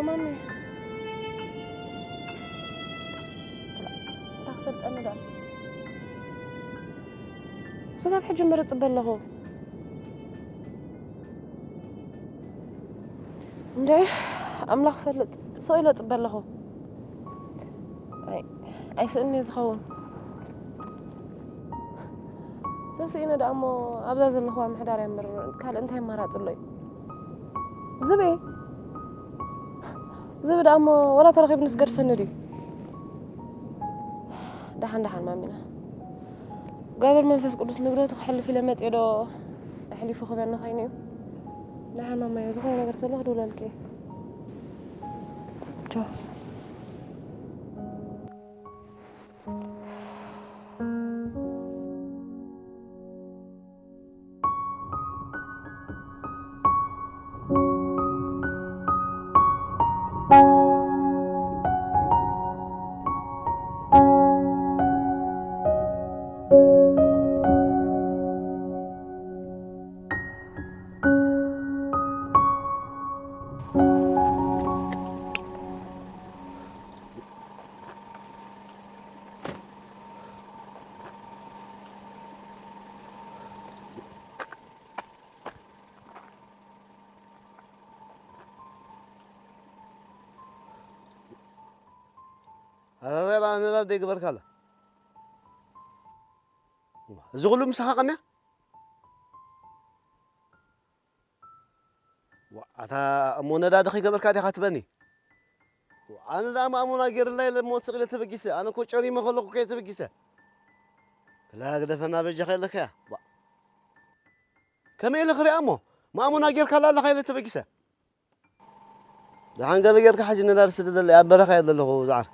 ማሚ፣ እንታይ ክሰልጠኒ ደኣ? ስጋብ ሕጂ እምበር እጽበ ኣለኹ። እንደ ኣምላኽ ፈልጥ፣ ስቕ ኢለ እጽበ ኣለኹ። ኣይ፣ ኣይስእን እዩ ዝኸውን። ተስኢነ ደኣ እሞ ኣብዛ ዘለኽዋ ምሕዳር እያ እምበር ካልእ እንታይ ኣማራጺ ኣሎ እዩ? ዝብኢ፣ ዝብኢ ደኣ እሞ ዋላ ተረኺብንስ ገድፈኒ ድዩ? ደሓን ደሓን ማሚና፣ እግዚኣብሔር መንፈስ ቅዱስ ንብረቱ ክሕልፍ ኢለ መጽኤ ዶ ኣሕሊፉ ክበኒ ኮይኑ እዩ? ደሓን ማማዮ፣ ዝኾነ ነገር ተሎ ክድውለልኪ እየ። ቻው። ኣዛዝኤል፣ ኣነ ነዳዲ ይግበርካ ኣለ። እዚ ኩሉ ምሳኻ ቀንያ? ዋ፣ ኣታ እሞ ነዳዲ ከይገበርካ ዲኻ ትበኒ? ዋ፣ ኣነ ደኣ ማእሙና ገይርላ የለ እሞ ስቕ ኢለ ተበጊሰ። ኣነ እኮ ጨሪመ ከለኹ እኮ እየ ተበጊሰ። ክላ ግደፈና በጃኻ የለካያ። ዋ፣ ከመይ ኢለ ክሪኣ እሞ? ማእሙና ጌርካላ ኣለኻ ኢለ ተበጊሰ። ደሓን ገለ ጌርካ ሕጂ ነዳዲ ስደደለይ፣ ኣብ በረኻ እየ ዘለኹ ዝዓር።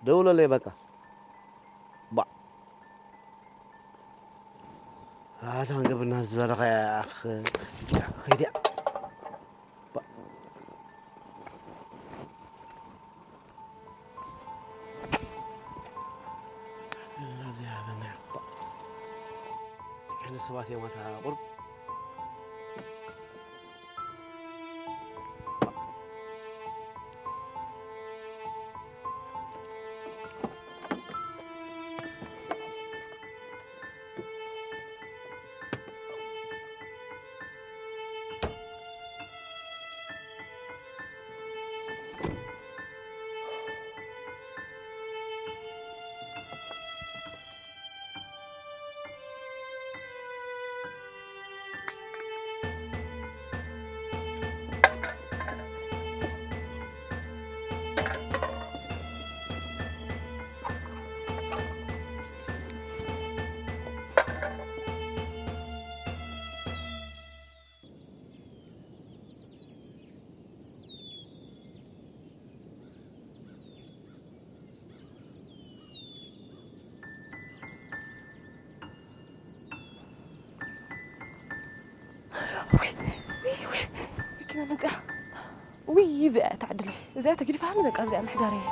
ደውለለይ በቃ። ባዕ። ኣታ ክንገብር ናብዚ በረኻ እያ፣ ኣኽ-፣ ከይድያ። ባዕ። ናብዚ ሃበና። ባዕ። እንታይ ዓይነት ሰባት እዮም ኣታ ቁሩብ? ውይ፣ ውይ፣ ውይ፣ መኪና መፅያ። ውይ፣ እዚኣ እያ ትዓድለይ። እዚኣ ተጊዲፋ ሃለ በቃ፣ እዚኣ ምሕዳር እየ።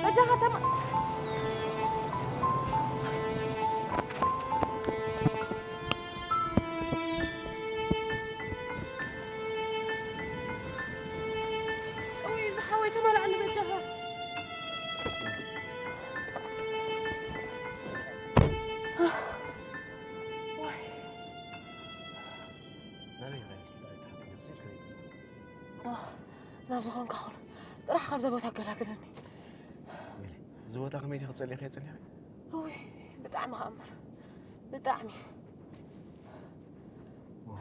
በጃኻ ተማ-፣ እውይ፣ እዚ ሓወይ ተማላዓኒ በጃኻ። ዋይ። ናበይ ኢኻ ኢልኪ ደኣ ኣይትሓትኒ፣ መሲልካ እዩ። ኖህ፣ ናብ ዝኾንካ ኹን። ጥራሕ ካብዛ ቦታ ኣገላግለኒ። ወይለይ፣ እዚ ቦታ ከመይ ኢልኪ ክትጸልኢ ከይጸሊኺ? እውይ፣ ብጣዕሚ ከኣ እምበር። ብጣዕሚ። ዋ፣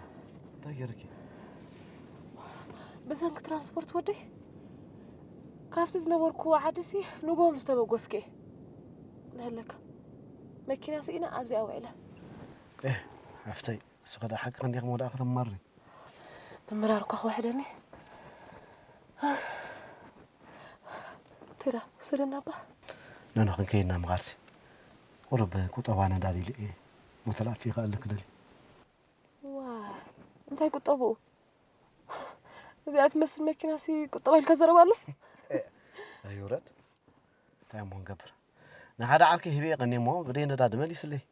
እንታይ ገይርኪ? ብሰንኪ ትራንስፖርት ወደይ፣ ካብቲ ዝነበርኩዎ ዓዲሲ ንግሆ ምስ ተበገስኩ እየ። ንህለካ። መኪና ስኢነ ኣብዚኣ ውዒለ። ኤህ፣ ሓፍተይ፣ ንስኺ ደኣ ሓቅኺ እንዲኺ መውዳእኪ ተማሪ። ምምራር እኳ ክውሕደኒ። ትዳ፣ ውሰደና እባ። ኖኖ፣ ክንከይድ ኢና ምኻድሲ። ቁሩብ ቁጠባ ነዳዲ ኢለ እየ። ሞተር ኣጥፊእካ ኣለክ ደሊ። ዋይ፣ እንታይ ቁጠብኡ? እዚኣ ትመስል መኪናሲ ቁጠባ ኢልካ ዘረባ ኣሎ? ኣይውረድ። እንታይ እሞ ክንገብር? ንሓደ ዓርኪ ሂበ ቀኒ እሞ ብደይ ነዳዲ መሊስለይ።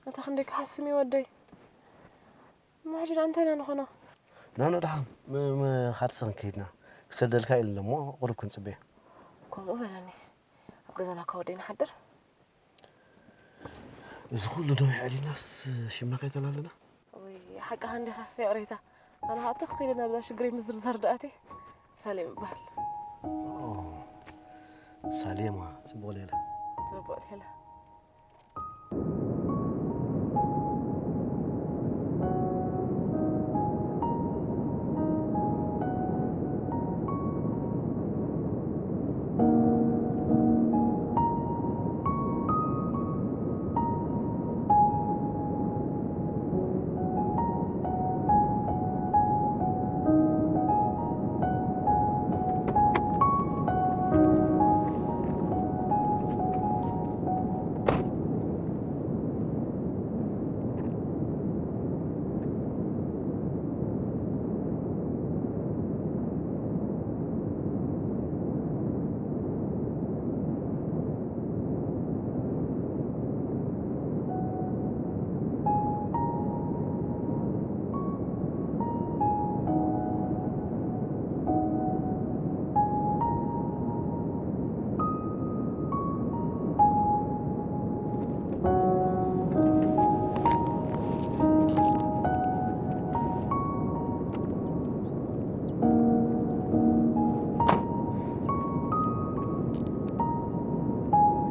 ኣታ ክንደይ ክሃስም እዩ ወደይ። እሞ ሕጂ ደኣ እንታይ ኢና ንኾኖ? ናኖ ደሓን፣ ም-፣ ም-፣ ሓድሰ ክንከይድና። ክሰደልካ ኢለ እሞ ቁሩብ ክንጽበዮ። ከምኡ በለኒ። ኣብ ገዛና እኳ ወዲእና ንሓድር። እዚ ኩሉ ነዊሕ ዕሊልናስ ሽምና ከይተላለና? ወይ ሓቅኻ እንዲኻ ፍቕሬታ። ኣነ ኸኣ ትኽ ኢለ ናብዛ ሽግረይ ምዝርዛር ደኣትየ። ሳሌም እበሃል። ኦ፣ ሳሌማ፣ ጽቡቕ ሌላ። ጽቡቕ ሌላ።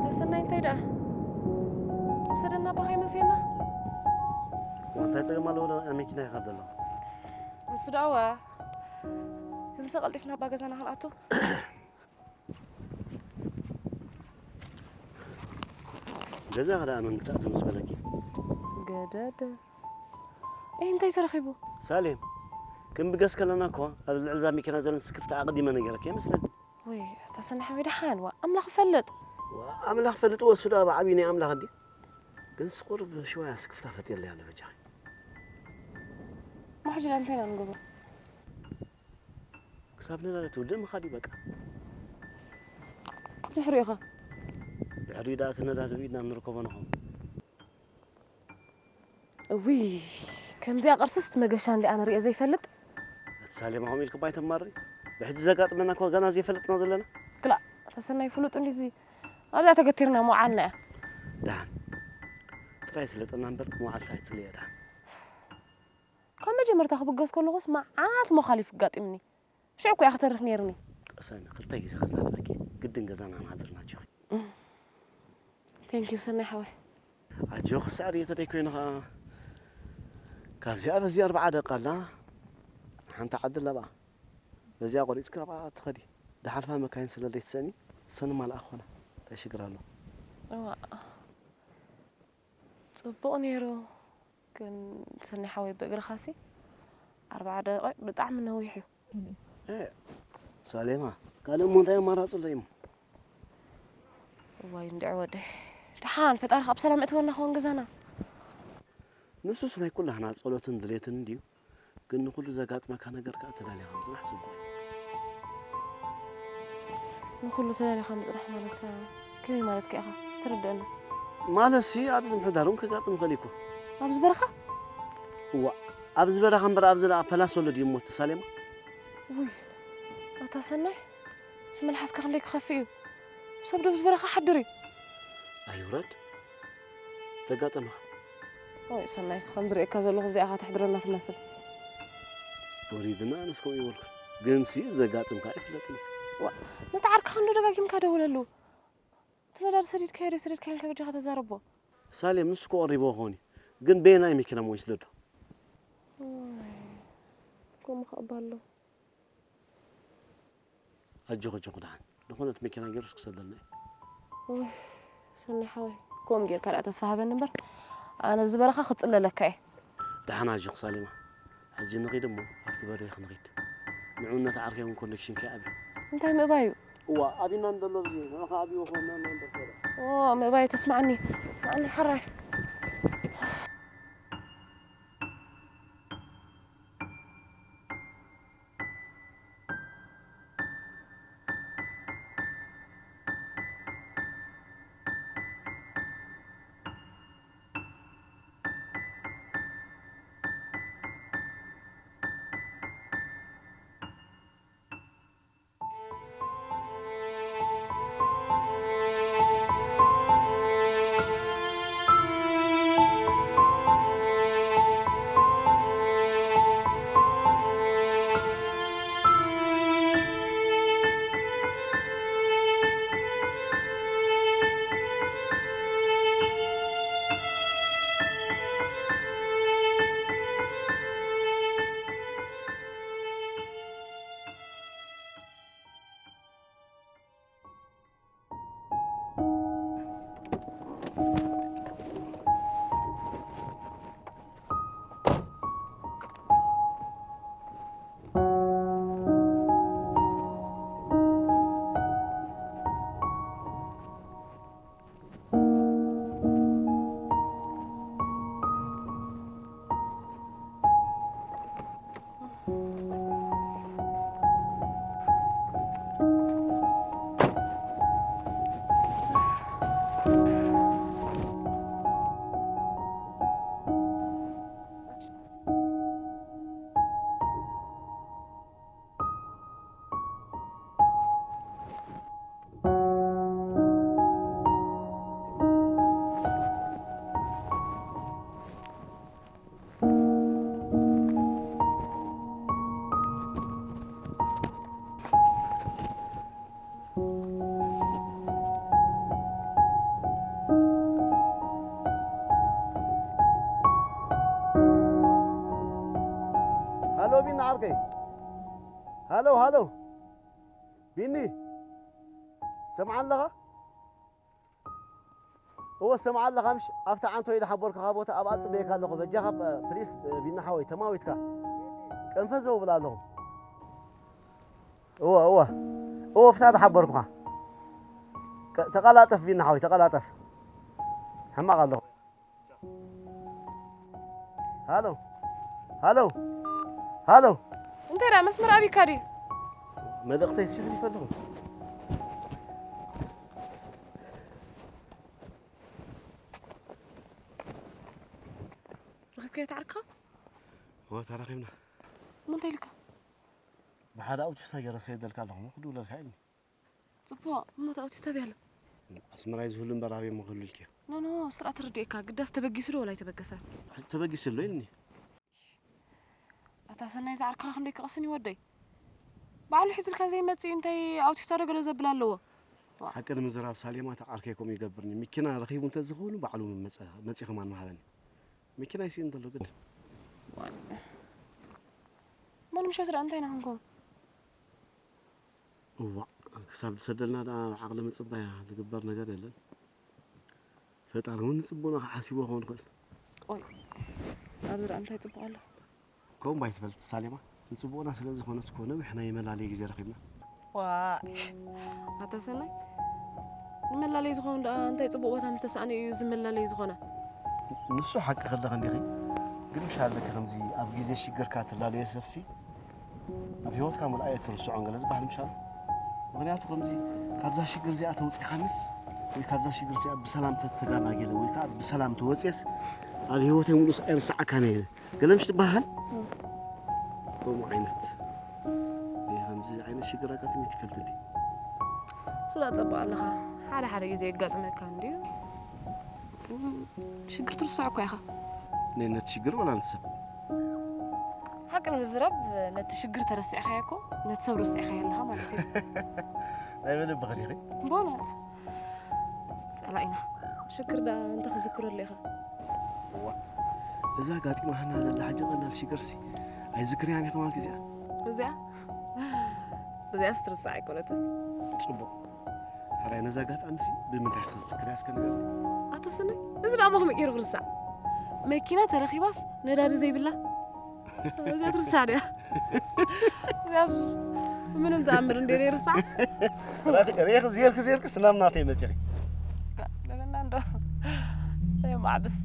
ተሰናይ እንታይ ደኣ? ውሰደና ኣባኻ ይመስየና? እንታይ ጸገም ኣለዎ? ዶ ኣብ መኪና ይኸድ ኣሎ። ንሱ ደኣ እዋ፣ ክንሰ ቀልጢፍና ኣባ ገዛና ክንኣቱ። ገዛ ኸዳ መን ክትኣቱ ምስ በለኪ? ገደደ። ኤህ፣ እንታይ ተረኺቡ? ሳሌም፣ ክንብገስ ከለና እኮ ኣብ ልዕሊ እዛ መኪና ዘሎ ስክፍታ ኣቐዲመ ነገረኪ ይመስለኒ። ወይ፣ ኣታ ሰናይ ሓወይ ደሓን፣ ዋ፣ ኣምላኽ ይፈልጥ። ዋ፣ ኣምላኽ ይፈልጥ፣ ወሱ ደኣ ብዓብዪ ናይ ኣምላኽ እንዲ። ግን ስቑር ብሽዋያ ስክፍታ ፈጢርለይ ኣሎ በጃኺ። ማሕጅላ እንታይ ኢና ንገብሮ? ክሳብ ነዳዲ ትውድእ ምኻድ እዩ በቃ። ድሕሪኡ ኸ? ድሕሪኡ ደኣ እቲ ነዳዲ ብኢድና ንርከቦ ንኸውን። እውይ፣ ከምዚኣ ቅርስስቲ መገሻ እንዲ ኣነ ርእየ ዘይፈልጥ። እቲ ሳሌማ ከምኡ ኢልኪ ባይ ተማሪ። ብሕጂ ዘጋጥመና እኮ ገና ዘይፈለጥና ዘለና። ክላእ፣ ተሰናይ ፍሉጥ እንዲ እዚ ኣብዛ ተገቲርና ምውዓልና እያ። ደሓን። ጥራይ ስለጠና እምበር ምውዓል ሳይት ጽልየ ደሓን። ካብ መጀመርታ ክብገስ ከለኹስ መዓት መኻሊፍ ኣጋጢምኒ። ሽዑ እኮ እያ ክተርፍ ነይርኒ። ቀሳኒ፣ ክልተ ግዜ ከዛርበኪ፣ ግድን ገዛና ክንሓድር ናቸኺ። Thank you ሰናይ ሓወይ። ኣጆኺ፣ ስዕሪ ተደይ ኮይኑ ኸኣ፣ ካብዚኣ በዚኣ ኣርብዓ ደቂቃ ኣላ፣ ሓንቲ ዓዲ ኣለባ። በዚኣ ቆሪጽካ ኣብኣ ትኸዲ። ዝሓልፋ መካይን ስለ ዘይትሰእኒ፣ እሰን ማልኣ ክኾና። እንታይ ሽግር ኣሎ? እዋእ። ጽቡቕ ነይሩ፣ ግን ሰኒ ሓወይ ብእግርኻሲ ኣርብዓ ደቂቕ ብጣዕሚ ነዊሕ እዩ። እ፣ ሳሌማ፣ ካልእ እሞ እንታይ ኣማራጺ ኣሎ እሞ? እዋይ እንድዒ ወደይ፣ ደሓን ፈጣሪ ካብ ሰላም እትወና ክኸውን ገዛና። ንሱስ ናይ ኩላህና ጸሎትን ድሌትን እንድዩ። ግን ንኹሉ ዘጋጥመካ ነገር ከኣ ተዳሊኻ ምጽናሕ ጽቡቕ እዩ። ንኹሉ ተዳሊኻ ምጽናሕ ማለት ከኣ ከመይ ማለትካ ኢኻ? ተረድኣኒ። ማለትሲ ኣብዚ ምሕዳር እውን ከጋጥም ይኽእል እዩ እኮ። ኣብዚ በረኻ? እዋእ፣ ኣብዚ በረኻ እምበር ኣብዚ ደኣ ፓላስ ዘሎ ድዩ እሞ እቲ ሳሌማ? ውይ፣ ኣታ ሰናይ፣ እዚ መልሓስካ ክንደይ ክኸፍእ እዩ። ሰብ ዶ ኣብዚ በረኻ ሓድር እዩ? ኣይውረድ። ዘጋጠመኻ? ወይ ሰናይስ፣ ከም ዝርእየካ ዘለኹ እዚኣ ኸኣ ተሕድረና ትመስል። ወሪድና ኣነስ ከምኡ ይበልኩ። ግንሲ ዘጋጥምካ ኣይፍለጥን እዩ። ዋ፣ ነቲ ዓርክኻ እንዶ ደጋጊምካ ደውለሉ። እቲ ነዳዲ ሰዲድካዮ ዶ ሰዲድካዮን ከበጃኻ ተዛረቦ። ሳሌም፣ ንሱ እኮ ቀሪብዎ ክኸውን እዩ። ግን በየናይ መኪና እሞ ይስደዶ? ወይ፣ ከምኡ ኸኣ እባ ኣሎ። ኣጆኺ፣ ኣጆኺ፣ ደሓን ዝኾነት መኪና ገይሩስ ክሰደልና እዩ። ውይ፣ ሰኒ ሓወይ፣ ከምኡ ጌርካ ደኣ ተስፋ ሃበኒ እምበር፣ ኣነ ኣብዚ በረኻ ክጽለለካ እየ። ደሓን ኣጆኺ ሳሌማ፣ ሕጂ ንኺድ እሞ ኣብቲ በሪኽ ንኺድ። ንዑ ነቲ ዓርከይ እውን ኮኔክሽንኪ ኣብዮ። እንታይ ምእባዩ? እዋ፣ ኣብና እንደሎ ብዚ፣ ንዑ ኸዓ ኣብይዎ ኾንና እምበር ከይደ። ኦ፣ ምእባዩ ተስማዕኒ። ማዕኒ ሓራይ። ሃሎ ሃሎ፣ ቢኒ፣ ሰምዓ ኣለኻ? እወ፣ ሰምዓ ኣለኻ ምሽ? ኣብታ ዓንቶ ኢለ ሓቦርካኻ ቦታ ኣብኣ ጽበየካ ኣለኹ። በጃኻ፣ ፕሊስ፣ ቢኒ ሓወይ፣ ተማዊትካ። ቀንፈ ዘው ብላ ኣለኹ። እወ እወ እወ፣ ፍታ ዝሓበርኩኻ። ቀ- ተቐላጠፍ ቢና ሓወይ፣ ተቐላጠፍ። ሕማቕ ኣለኹ። ሃሎ ሃሎ ሃሎ። እንታይ ደኣ መስመር ኣቢካ ድዩ? መልእኽተይ ሲሕሊፈ ኣለኹ። ረኺብካዮ ተዓርካ? እወ፣ ተራኺብና። እሞ እንታይ ኢልካ? ብሓደ ኣውቲስታ ገይረ ሰይደልካ ኣለኹ፣ ክድውለልካ ኢልኒ። ጽቡቕ፣ እሞ እቲ ኣውቲስታ ኣበይ ኣሎ? ኣስመራይ ዝህሉ እምበር ኣበይ እሞ ክህሉ ኢልክዮ? ኖ፣ ኖ፣ ስርዓት ተረዲኤካ፣ ግዳስ ተበጊሱ ዶ ወላ ኣይተበገሰን? ተበጊሱ ኣሎ ኢልኒ። ኣታ ሰናይ፣ ዝዓርክኻ ክንደይ ክቐስን እዩ ወደይ? ባዕሉ ሒዝልካ ዘይመጽእ እንታይ ኣውቲስታ ዶ ገለ ዘብል ኣለዎ? ዋ። ሓቂ ንምዝራብ ሳሌማ፣ እቲ ዓርከይ ከምኡ ይገብርኒ። መኪና ረኺቡ እንተዝኸውን ባዕሉ መጸ-፣ መጺኡ ከማን ምሃበኒ። መኪና ይስእን ዘሎ ግድ። ዋይ። እሞ ንምሸት ደኣ እንታይ ኢና ክንከውን? እዋእ፣ ክሳብ ዝሰደልና ደኣ ዓቕሊ ምጽባያ ዝግበር ነገር የለን። ፈጣሪ እውን ንጽቡቕና ክሓሲቦ ክኸውን ይኽእል። ኦይ፣ ኣብዚ ደኣ እንታይ ጽቡቕ ኣሎ? ከምኡ ኣይትበል ሳሌማ፣ ንጽቡቕና ስለ ዝኾነስ እኮ ነዊሕ ናይ መላለዪ ግዜ ረኺብና። ዋይ፣ ኣታ ሰናይ፣ ንመላለዪ ዝኾነ ደኣ እንታይ ጽቡቕ ቦታ ምስ ተሳእነ እዩ እዚ መላለዪ ዝኾነ? ንሱ ሓቂ ከለኺ እንዲኺ፣ ግን ምሽ ኣለኪ ከምዚ ኣብ ግዜ ሽግርካ ትላለየ ሰብሲ ኣብ ህይወትካ ምልኣየ ትርስዖን ገለ ዝበሃል ምሽ ኣሎ። ምኽንያቱ ከምዚ ካብዛ ሽግር እዚኣ ተውፂኻንስ ወይ ካብዛ ሽግር እዚኣ ብሰላም ተተጋላጊለ ወይ ከዓ ብሰላም ተወፅየስ ኣብ ህይወተይ ሙሉእ ኣይርስዓካን እየ። ገለ ምሽ ትበሃል? እም። ከምኡ ዓይነት። እየ ከምዚ ዓይነት ሽግር ኣጋጢሙ ይፈልጥ እንዲ። ስለ ጸቡቕ ኣለኻ። ሓደ ሓደ ግዜ የጋጥመካ እንድዩ። ግን ሽግር ትርስዖ እኮ ኢኻ። ነቲ ሽግር ወላ ነቲ ሰብ? ሓቂ ንምዝራብ ነቲ ሽግር ተረሲዕካዮ እኮ ነቲ ሰብ ረሲዕካዮ ኣለኻ ማለት እዩ። ናይ መን ብኽድ ኢኺ? ብእውነት። ጸላኢና ሽግር ደኣ እንተ ክዝክረሉ ኢኻ። እዋ፣ እዛ ኣጋጢማትና ዘላ ሕጂ ቀላል ሽግርሲ ኣይዝክርያን ኢኻ ማለት እዚኣ? እዚኣ? እዚኣስ ትርሳዕ ኣይኮነትን። ጽቡቕ። ሕራይ ነዛ ኣጋጣሚሲ ብምንታይ ክዝክርያ እስከ ንገርኒ? ኣታ ሰናይ፣ እዚ ደኣ እሞ ከመይ ገይሩ ክርሳዕ? መኪና ተረኺባስ ነዳዲ ዘይብላ? እዚኣ ትርሳዕ ድያ? እዚኣስ ምንም ተኣምር እንድዮ ዘይርሳዕ? ራእኺ፣ ሬኽ ዜርክ ዜርክ ስናም ናተይ መጺኺ። ለበና እንዶ። ለዮ ማዕብስ።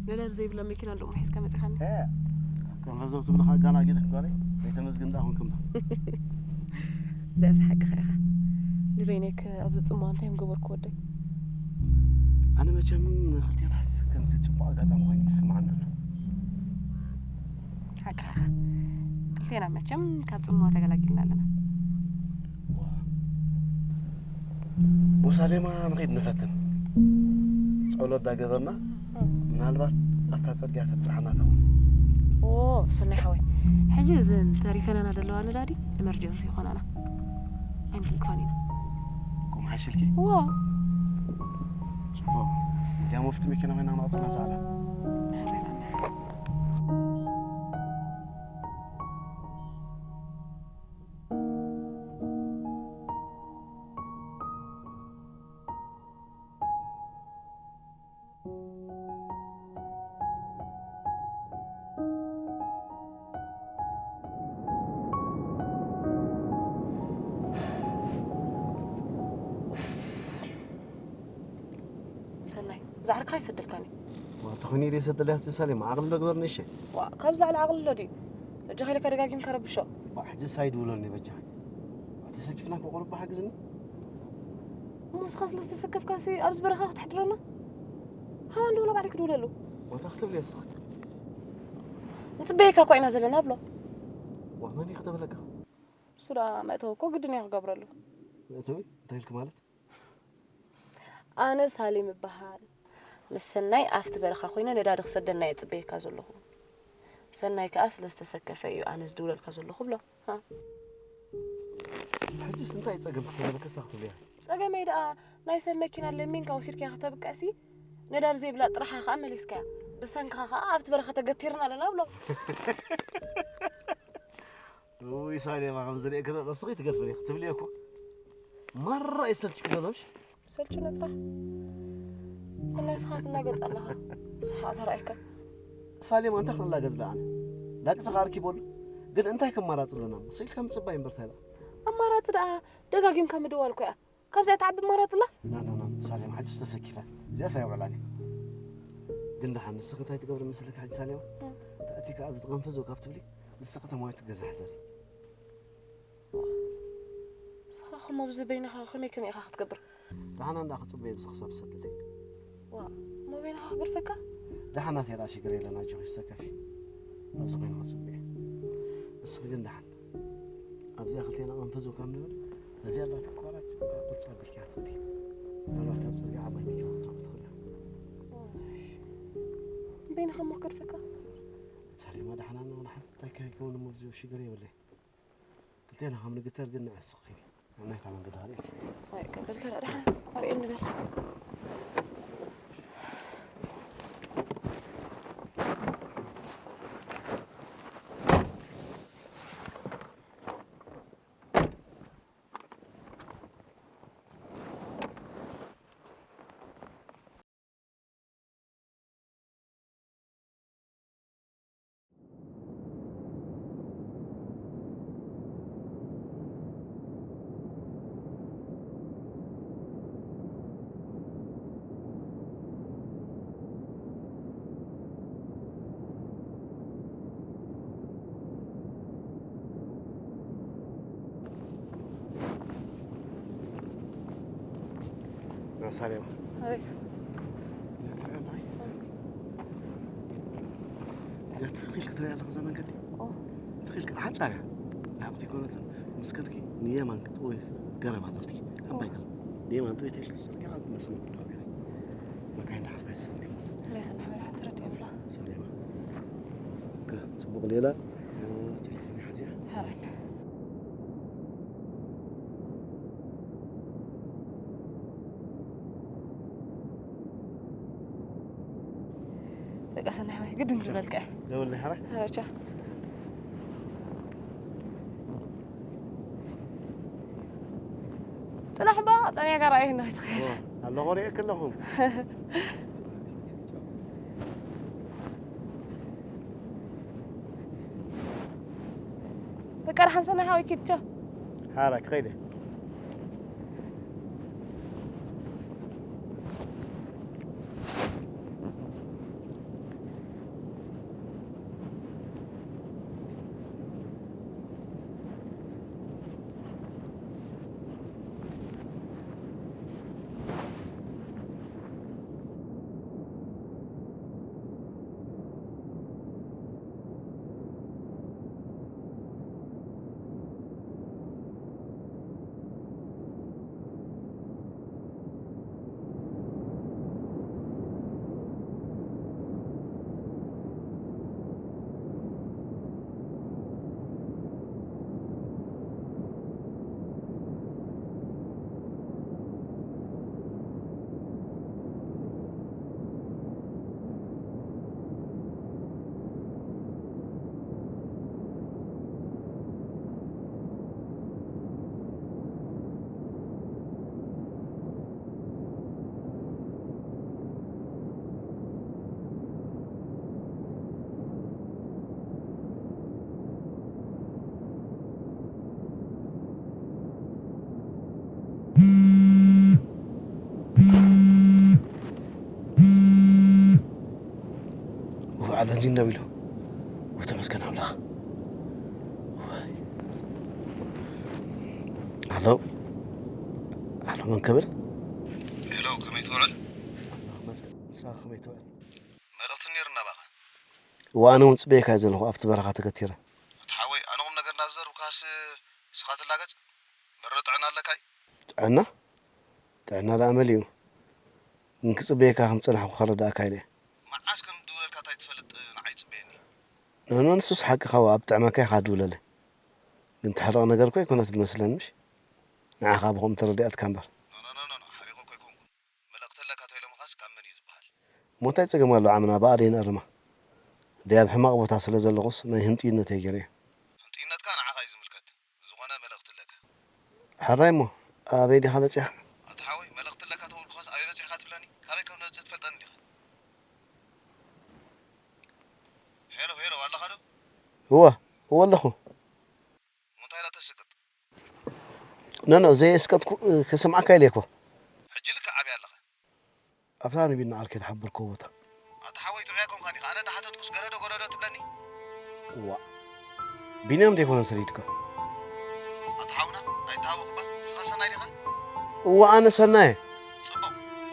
ነዳዲ ዘይብላ መኪና እንዶ ሒዝካ መጺኻኒ። እ፣ ከም ፈዘው ትብልኻ ጋና ጌርክ ጓለይ። ዘይተመስግን ደኣ ኹንክምባ። እዚኣስ ሓቅኻ ኢኻ። ንበይነይ ከ ኣብዚ ጽምዋ እንታይ ምገበርኩ ወደይ? ኣነ መቸም ንኽልቴናስ ከምዚ ጽቡቕ ኣጋጣሚ ኮይኑ ይስምዓኒ ዘሎ። ሓቅኻ ኢኻ። ክልቴና መቸም ካብ ጽምዋ ተገላጊልና ኣለና። ዋ። ሙሳሌማ ንኸይድ ንፈትን። ጸሎት ዳገበርና፣ እም። ምናልባት ኣብታ ጽርግያ ተብጽሓና ትኸውን። ኦ፣ ሰናይ ሓወይ። ሕጂ እዘን ተሪፈናና ዘለዋ ነዳዲ ኤመርጀንሲ ይኾናና። ኣይንትንክፋን ኢና። ቁም ሓሽልኪ? ዋ። ጽቡቕ። እንዲያ መፍቲ መኪና ኮይና ንቐጽላ ዛዕላ። ሰናይ፣ ዛዕርካ ኣይሰደልካን እዩ። ዋ፣ ተኾይኑ ኢለ ይሰደልያ እቲ ሳሌም፣ ዓቕሊ ዶ ግበር ንእሸ? ዋ፣ ካብዚ ላዕሊ ዓቕሊ ኣሎ ድዩ? በጃኻ ኢለካ ደጋጊምካ ረብሾ። ዋ፣ ሕጂ ሳይድ ውለልኒ በጃኻ። ዋ፣ ተሰኪፍና እኮ ቁሩብ ሓግዝኒ። እሞ ንስኻ ስለ ዝተሰከፍካሲ ኣብዚ በረኻ ክትሕድረና? ሃዋ እንዶ ወላ ባዕለይ ክድውለሉ። ዋ፣ እንታይ ክትብሊ እያ ንስኺ? ንጽበየካ እኮ ኢና ዘለና ብሎ። ዋ፣ መን እዩ ክተብለካ? እሱ ደኣ መእተዊ እኮ ግድን እየ ክገብረሉ። መእተዊ? እንታይ ኢልኪ ማለት? ኣነ ሳሌም እበሃል። ምስ ሰናይ ኣብቲ በረኻ ኮይነ ነዳዲ ክሰደልና እየ ጽበየካ ዘለኹ። ሰናይ ከኣ ስለ ዝተሰከፈ እዩ ኣነ ዝድውለልካ ዘለኹ ብሎ። ሃ። ሕጅስ እንታይ ጸገም ክህልወካ ክስራሕ ትብልያ? ጸገመይ ደኣ ናይ ሰብ መኪና ለሚንካ ወሲድካያ ከተብቅዕሲ ነዳዲ ዘይብላ ጥራሓ ከኣ መሊስካያ። ብሰንክኻ ከኣ ኣብቲ በረኻ ተገቲርና ኣለና ብሎ። ውይ ሳሌማ፣ ከም ዝርእየኪ ንስኺ ትገርፍኒ ክትብሊ እኮ። ማራ የሰልችኪ ዘሎ ምሽ? ሰልችነ ጥራሕ። ሰናይ ስኻ ትላገጽ ኣለኻ። ስኻ ተራእየካ። ሳሌማ፣ እንታይ ክንላገጽ ደኣ? ላግጺ ከኣ ኣርኪበሉ። ግን እንታይ ከማራጺ ኣለና? ስኢልካ ምጽባይ እምበር እንታይ ደኣ? ኣማራጺ ደኣ ደጋጊምካ ምድዋል እኮ እያ። ካብዚኣ ትዓቢ ኣማራጺ ኣላ? ና፣ ና፣ ና፣ ሳሌማ፣ ሕጅስ ተሰኪፈ። እዚኣስ ኣይውዕላን እየ። ግን ደሓን ንስኺ እንታይ ትገብሪ መስለኪ ሕጂ ሳሌማ? እም። ተኣቲካ ኣብዚ ዝቐንፈ ዘው ካብ ትብሊ፣ ንስኺ ተማዊት ገዛ ሕደሪ። ንስኻ ከምኡ ኣብዚ በይንኻ ከመይ ከመይ ኢኻ ክትገብር? ደሓና እንዳ ክጽበየ ብዚ ክሳብ ዝሰደለይ። ዋ፣ እሞ በይንኻ ክገድፈካ? ደሓን ናተይ ደኣ ሽግር የለን፣ ኣጆኺ ይሰከፊ። ኣብዚ ኮይነ ክጽበየ። ንስኺ ግን ደሓን። ኣብዚኣ ክልቴና ኣንፈዙ ካብ ንብል፣ ነዚኣ ኣላ ተቋራጭ ቁርጽ ኣቢልኪያ ትኽእሊ። ምናልባት ኣብ ጽርግያ ዓባይ መኪና ክትረኽቢ ትኽእሊ ኢኻ። ዋይ። በይንኻ እሞ ክገድፈካ? ሳሌማ ደሓና ነው፣ ንሓንቲ እንታይ ከይከውን እሞ እዚ ሽግር የብለይ። ክልቴና ከም ንግተር ግን ንዕስኺ። ኣብ ናይታ መንገዲ ኣርእየኪ። ወይ ቀበልካ ደኣ ደሓን ኣርእየኒ በል። ናሳርያ። ኣቤት። እዚኣ ትኽክል ክትሪኣ ኣለኻ እዛ መንገዲ? ኦ። ትኽክል፣ ሓንጻር እያ። ርሕቕቲ ኣይኮነትን። ምስ ከድኪ ንየማን ክትጥውይ ገረብ ኣለትኪ። ዓባይ ኦ። ገረብ። ንየማን ጥውይ ተይልኪ ሰርኪ ኣብ መስመር ትረኽቢ ኢኺ። መካይን ደሓር ኣይሰብን እዮም። ሬሳ ናሕመድ ሓንቲ ረዲኦም ብላ። ሰሪማ። ኦኬ፣ ጽቡቕ ሌላ። ቴሌፎን ሓዚያ። ሓራይ። በቃ ሰናይ ሓወይ፣ ግድን ክብለልካ እየ። ደውለይ ሓራይ። ሓራይ፣ ቻው። ጽናሕ እባ፣ ጸኒሕካ ርኣየና ኣይትኸይድ። ኣለኹ፣ ርእየኪ ኣለኹ። በቃ ደሓን ሰናይ ሓወይ ኪድ፣ ቻው። ሓራ ክኸይድ እየ። ውዕ፣ በንዚን ደው ኢሉ። ወተመስገን ኣምላኽ። ኣሎ፣ ኣሎ፣ መን ክብል? ሄሎ፣ ከመይ ትውዕል? ኣምላኽ ይመስገን። ንስኻ ከመይ ትውዕል? መልእኽቲ ነይሩና ባኻ። እወ፣ ኣነ እውን ጽበየካ እየ ዘለኹ፣ ኣብቲ በረኻ ተገቲረ። ኣቲ ሓወይ፣ ኣነ ቁም ነገር ናብ ዘርብካስ ስኻ ትላገጽ? በረ ጥዕና ኣለካይ? ጥዕና? ጥዕና ደኣ መሊኡ። ግን ክጽበየካ ከም ዝጸናሕኩ ከረድኣካ ኢለ እየ። መዓስ ከም ዝድውለልካ እንታይ ትፈልጥ ንዓይ ጽበየኒ። ኖኖ፣ ንሱስ ሓቅኻ፣ ኣብ ጥዕመካ ኢኻ ድውለለ። ግን ትሕረቕ ነገር እኮ ኣይኮነትን መስለን፣ ምሽ? ንዓኻ ብኸምኡ ተረዲኣትካ እምበር። ኖ፣ ኖ፣ ኖ፣ ኖ፣ ኖ፣ ሓሪቑ እኮ ኣይኮንኩን። መልእኽቲ ኣለካ ተይሎምኻስ ካብ መን እዩ ዝበሃል? እሞ እንታይ ጸገም ኣሎ ዓምና ብኣደይ ነእርማ? ደይ ኣብ ሕማቕ ቦታ ስለ ዘለኹስ ናይ ህንጡይነት እየ ገይረዮ። ህንጡይነትካ ንዓኻ እዩ ኣራይ እሞ ኣበይ ዲኻ በጺሕካ? ኣታ ሓወይ፣ መልእኽቲ ኣለካ ተበልኩኻስ ኣበይ በጺሕካ ትብለኒ? ካበይ ከም ንመጽእ ትፈልጠኒ ዲኻ? ሄሎ፣ ሄሎ፣ ኣለኻ ዶ? እወ፣ እወ ኣለኹ። እሞ እንታይ ኢላ ተስቅጥ? ኖ፣ ኖ፣ ዘየስቀጥኩ፣ እ፣ ክስምዓካ ኢለ እኮ። ሕጂ ልክዕ ኣበይ ኣለኻ? ኣብታ ንቢና ዓርከይ ዝሓበርክዎ ቦታ። ኣታ ሓወይ ጥዑይ ኣይኮንካን ኢኻ። ኣነ እንዳሓተትኩስ ገለዶ ገለዶ ትብለኒ? እዋ። ቢንያም ዶ ኣይኮነን ሰዲድካ? ኣታ ሓውና፣ ኣይተሃወኽ እባ። ንስኻ ሰናይ ዲኻ? እዋ፣ ኣነ ሰናይ እየ። ጽቡቕ።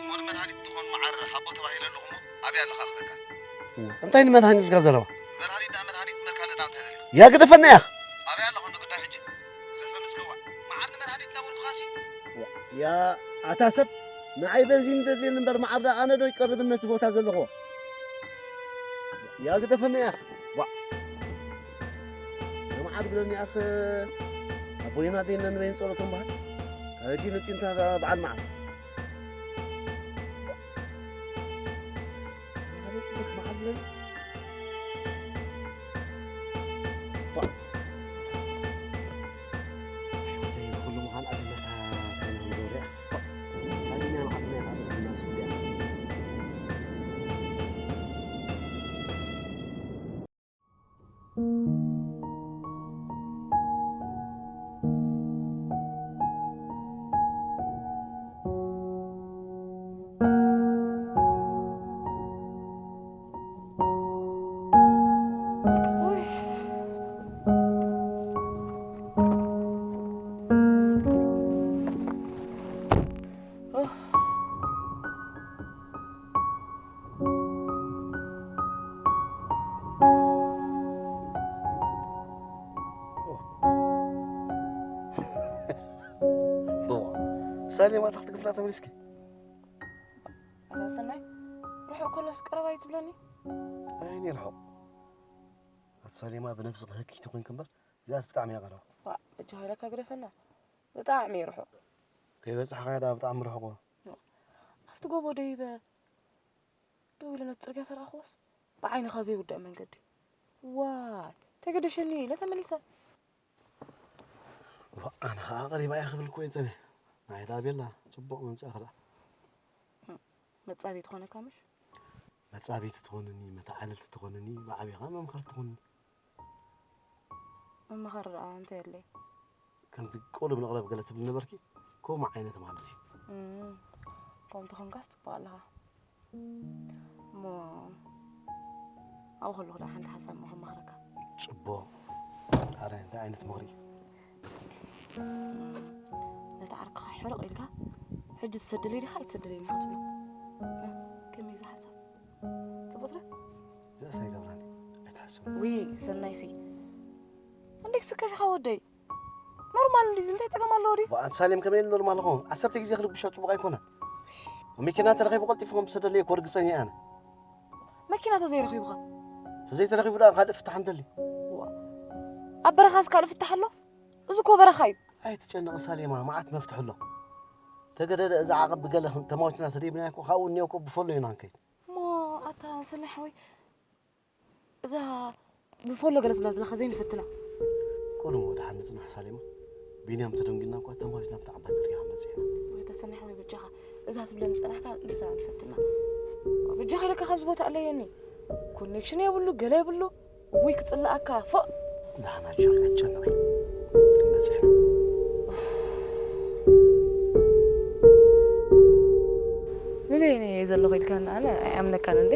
እሞ ንመድሃኒት ዝኾን መዓር ሓቦ ተባሂለ ኣለኹ እሞ፣ ኣበይ ኣለኻ ክበካ? እዋ፣ እንታይ ንመድሃኒት ኢልካ ዘረባ? መድሃኒት ደኣ መድሃኒት መካለ ደኣ እንታይ ደሊኻ? ያ ግደፈና ኢኻ። ኣበይ ኣለኹ እንዶ ግዳይ ሕጂ? ግደፈኒ እስከ እዋ። መዓር ንመድሃኒት እናበልኩኻሲ? ያ ኣታ ሰብ፣ ንዓይ በንዚን ደልየኒ እምበር መዓር ደኣ ኣነ ዶ ይቀርብን ነቲ ቦታ ዘለኹዎ? ያ ግደፈኒ ኢኻ። ዋ። ንመዓር ብለኒ ኣኽ ኣቦይና ደይነ ንበይን ጸሎቶም በሃል። ኣረጊ ነጺንታ በዓል መዓር። ሳሌማ፣ ታኽቲ ክፍላ ተመሊስኪ? ኣታ ሰናይ፣ ርሑቕ ከሎስ ቀረባ እዩ ትብለኒ? ኣይኒ ርሑቕ። ኣቲ ሳሌማ፣ ብነብሲ ክህኪ ተኮንኪ እምበር፣ እዚኣስ ብጣዕሚ እያ ቀረባ። ዋ፣ በጃኻ ኢለካ ግደፈና። ብጣዕሚ እዩ ርሑቕ። ከይበጻሕካዮ ደኣ ብጣዕሚ ርሑቕ እኮ። ኣብቲ ጎቦ ደይበ ደው ኢለ ነቲ ጽርግያ ተረኣኽዎስ፣ ብዓይንኻ ዘይውዳእ መንገዲ። ዋይ፣ ተገደሸኒ ኢለ ተመሊሰ። ዋ፣ ኣነ ኸኣ ቀሪባ እያ ክብል እኮ እየ ጸኒሐ። ንዓይ ደኣ ቤላ፣ ጽቡቕ ምምጻእኺ ደኣ። መጻብዪ ትኾነካ ምሽ? መጻብይቲ ትኾነኒ፣ መተዓልልቲ ትኾነኒ፣ ብዓቢኻ መምኸርቲ ትኾነኒ። መመኸሪ ደኣ እንታይ ኣድለየ? ከምቲ ቆልብ ንቕረብ ገለ ትብሊ ነበርኪ፣ ከምኡ ዓይነት ማለት እዩ። እም፣ ከምኡ ተኾንካስ ጽቡቕ ኣለኻ። እሞ ኣብኡ ከለኹ ደኣ ሓንቲ ሓሳብ እሞ ከማኽረካ። ጽቡቕ። ኣረ፣ እንታይ ዓይነት ምኽሪ? ነቲ ዓርክኻ ሕርቕ ኢልካ፣ "ሕጂ ትሰደለይ ዲኻ ኣይትሰደለይን ኢኻ?" ትብሎ። ከመይ እዚ ሓሳብ? ጽቡቕ ድያ? እዚኣስ ኣይገብራን እየ፣ ኣይትሓስብ። ውይ፣ ሰናይሲ። እንዴት ስከፊኻ ወደይ? ኖርማል እንዲዚ እንታይ ጸገም ኣለዎ ድዩ? ኣንቲ ሳሌም ከመይ ኢሉ ኖርማል ይኸውን? ዓሰርተ ግዜ ክልብሾ ጽቡቕ ኣይኮነን። መኪና ተረኺቡ ቀልጢፉ ከም ትሰደለይ እኮ ርግጸኛ እየ ኣነ። መኪና ተዘይረኺቡኻ? ተዘይተረኺቡ ደኣ ካልእ ፍታሕ እንደሊ። ዋ። ኣብ በረኻስ ካልእ ፍታሕ ኣሎ? እዚ እኮ በረኻ እዩ። ኣይትጨነቒ ሳሌማ፣ መዓት መፍትሒ ኣሎ። ተገደደ እዛ ዓቐብ ብገለ ተማዊትና ተደይብናዮ እኮ ካብኡ እኒኦ እኮ ብፈሎ ኢና ንከይድ። እሞ ኣታ ሰናይ ሓወይ፣ እዛ ብፎሎ ገለ ትብላ ዘለኻ ዘይንፈትና። ቅድሚ ወድሓን ንጽናሕ ሳሌማ። ቢንያም ተደንጊና እኳ ተማሪትና ብቲ ዓባይ ጽርግያ ክንመጽእ ኢና። ወይ ተሰናሕ ወይ በጃኻ። እዛ ትብለኒ ጸናሕካ ንሳ ንፈትና። በጃኻ ኢለካ ካብዚ ቦታ ኣለየኒ። ኮኔክሽን የብሉ፣ ገለ የብሉ። ውይ ክጽልኣካ፣ ፎእ። ደሓን ኣጆኺ፣ ኣይትጨነቒ። ክንመጽእ ኢና። ንበይነይ እየ ዘለኹ ኢልካኒ ኣነ ኣይኣምነካን እንዴ?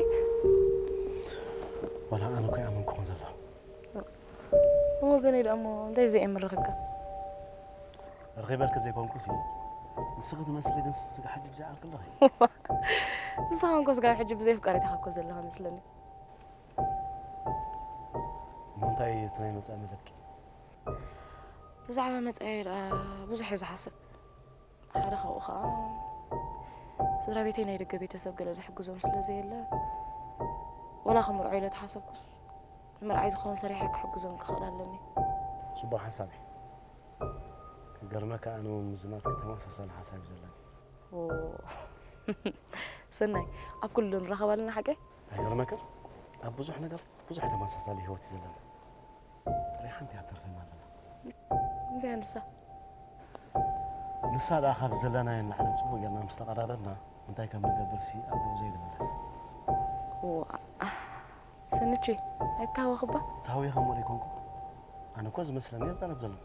ዋላ ኣነ እኮ ይኣመንኩኹን ዘለኹ። ብወገነይ ደኣ እሞ እንታይ ዘይእምር ረኺብካ? ረኺበልኪ ዘይኮንኩሲ፣ ንስኺ ትመስሊ ግን ስጋ ሓጂ ብዘይ ዓርኪ ኣለኺ። ንስኻ እንኮ ስጋ ሕጂ ብዘይ ኣፍቃሪት ኢኻ እኮ ዘለኻ መስለኒ። እሞ እንታይ እዩ እቲ ናይ መጻኢ መደብኪ? ብዛዕባ መጻኢ ደኣ ብዙሕ እየ ዝሓስብ። ሓደ ካብኡ ኸኣ፣ ስድራ ቤተይ ናይ ደገ ቤተሰብ ገለ ዝሕግዞም ስለ ዘየለ፣ ወላ ክምርዖ ኢለ ተሓሰብኩስ፣ ንምርዓይ ዝኸውን ሰሪሐ ክሕግዞም ክኽእል ኣለኒ። ጽቡቕ ሓሳብ እዩ። ክገርመካ፣ ኣነ እውን ምስ ናትኪ ተመሳሳሊ ሓሳብ እዩ ዘለኒ። ኦ፣ ሰናይ፣ ኣብ ኩሉ ንራኸብ ኣለና ሓቀይ? ኣይገርመክን? ኣብ ብዙሕ ነገር ብዙሕ ተመሳሳሊ ህይወት እዩ ዘለና። ጥራይ ሓንቲ እያ ትተርፈና ዘላ። እንታይ እያ ንሳ? ንሳ ደኣ ካብ ዘለናዮ ንላዕሊ ጽቡቕ ጌርና ምስ ተቐራረብና፣ እንታይ ከም ንገብርሲ ኣብ ጉዕዞ እዩ ዝምለስ። ዋእ፣ ሰንቼ፣ ኣይተሃወኽባ? ተሃዊኸ እሞ ደይኮንኩ? ኣነ እኮ ዝመስለኒ እየ ዝዛረብ ዘለኹ።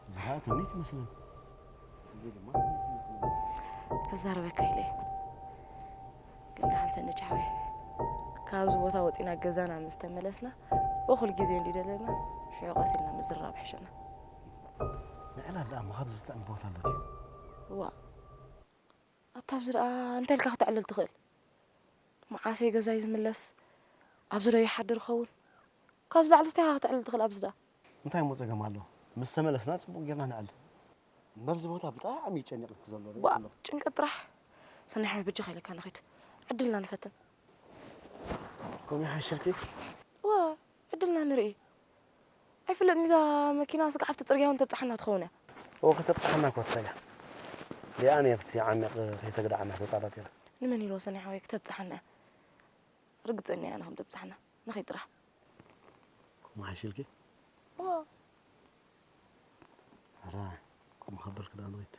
እዚ ኸኣ ትምኒት ይመስለኒ። እዚ ድማ ትምኒት ይመስለኒ። ክዛረበካ ኢለ እየ። ግን ደሓን ሰንቼ ሓወይ፣ ካብዚ ቦታ ወጺና ገዛና ምስ ተመለስና፣ እኹል ግዜ እንድዩ ደለና፣ ሽዑ ቀስ ኢልና ምዝርራብ ይሕሸና። ንዕላል ደኣ እሞ ካብዚ ዝጥዕም ቦታ ኣሎ ድዩ? ዋእ፣ ኣታ ኣብዚ ደኣ እንታይ ኢልካ ክተዕልል ትኽእል? መዓሰ ገዛይ ዝምለስ? ኣብዚ ዶ ይሓድር ኸውን? ካብዚ ላዕሊ እንታይ ኢኻ ክተዕልል ትኽእል ኣብዚ ደኣ? እንታይ እሞ ጸገም ኣለዎ? ምስ ተመለስና ጽቡቕ ጌርና ነዕልል። እምበር እዚ ቦታ ብጣዕሚ እዩ ጨኒቕኪ ዘሎ፣ ሪኢኺ ዋእ፣ ኣለኹ። ጭንቀት ጥራሕ። ሰናይ ሓወይ፣ በጃኻ ኢለካ ንኺድ። ዕድልና ንፈትን። ከምኡ ይሓይሸልኪ? እወ፣ ዕድልና ንርኢ። ኣይፍለጥን፣ እዛ መኪና ስጋዕ ኣብቲ ጽርግያ እውን ተብጽሓና ትኸውን እያ። እወ፣ ከተብጽሓና እኮ ትኽእል እያ። ሊኣን እየ ኣብቲ ዓሚቕ ከይተግድዓ መሕተጣጣት እያ። ንመን ኢልዎ ሰናይ ሓወይ፣ ክተብጽሓና እያ። ርግጸኛ እየ ኣነ ከም ተብጽሓና። ንኺድ ጥራሕ። ከምኡ ሓይሽልኪ? እወ። ሕራይ፣ ከምኡ ከበልክ ደኣ ንኺድ።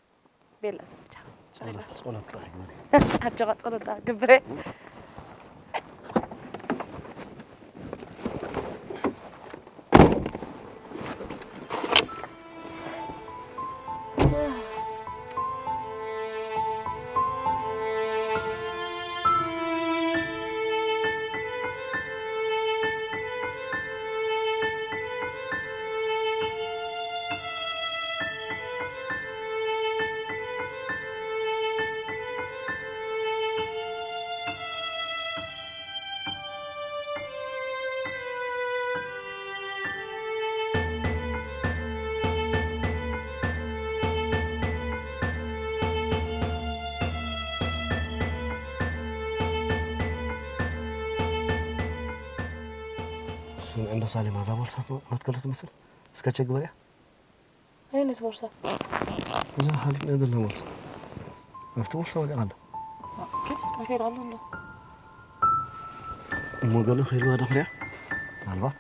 ቤላ ሰንቻ። ጸሎት፣ ጸሎት ጥራሕ ግበሪ። ኣጆኻ ጸሎት ግብረ። ስምዒ እንዶ ሳሌማ፣ እዛ ቦርሳ ናትካ ዶ ትመስል? እስከ ቸክ በልያ። ኣየነይቲ ቦርሳ? እዛ ሓሊፍና ዘለና ቦርሳ። ኣብቲ ቦርሳ ወዲቓ ኣሎ። ኪድ፣ መቴድ ኣሎ እንዶ። እሞ ገለ ከይልዋ ዶ ክሪኣ? ምናልባት።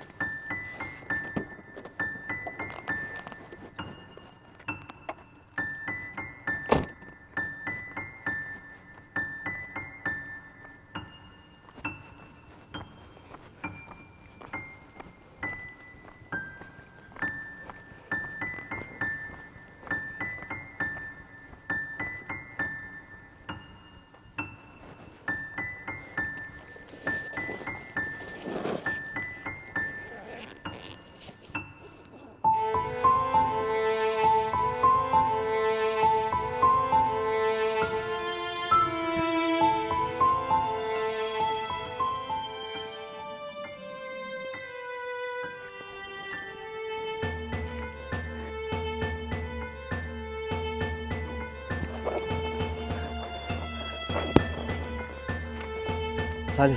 ሳሌ።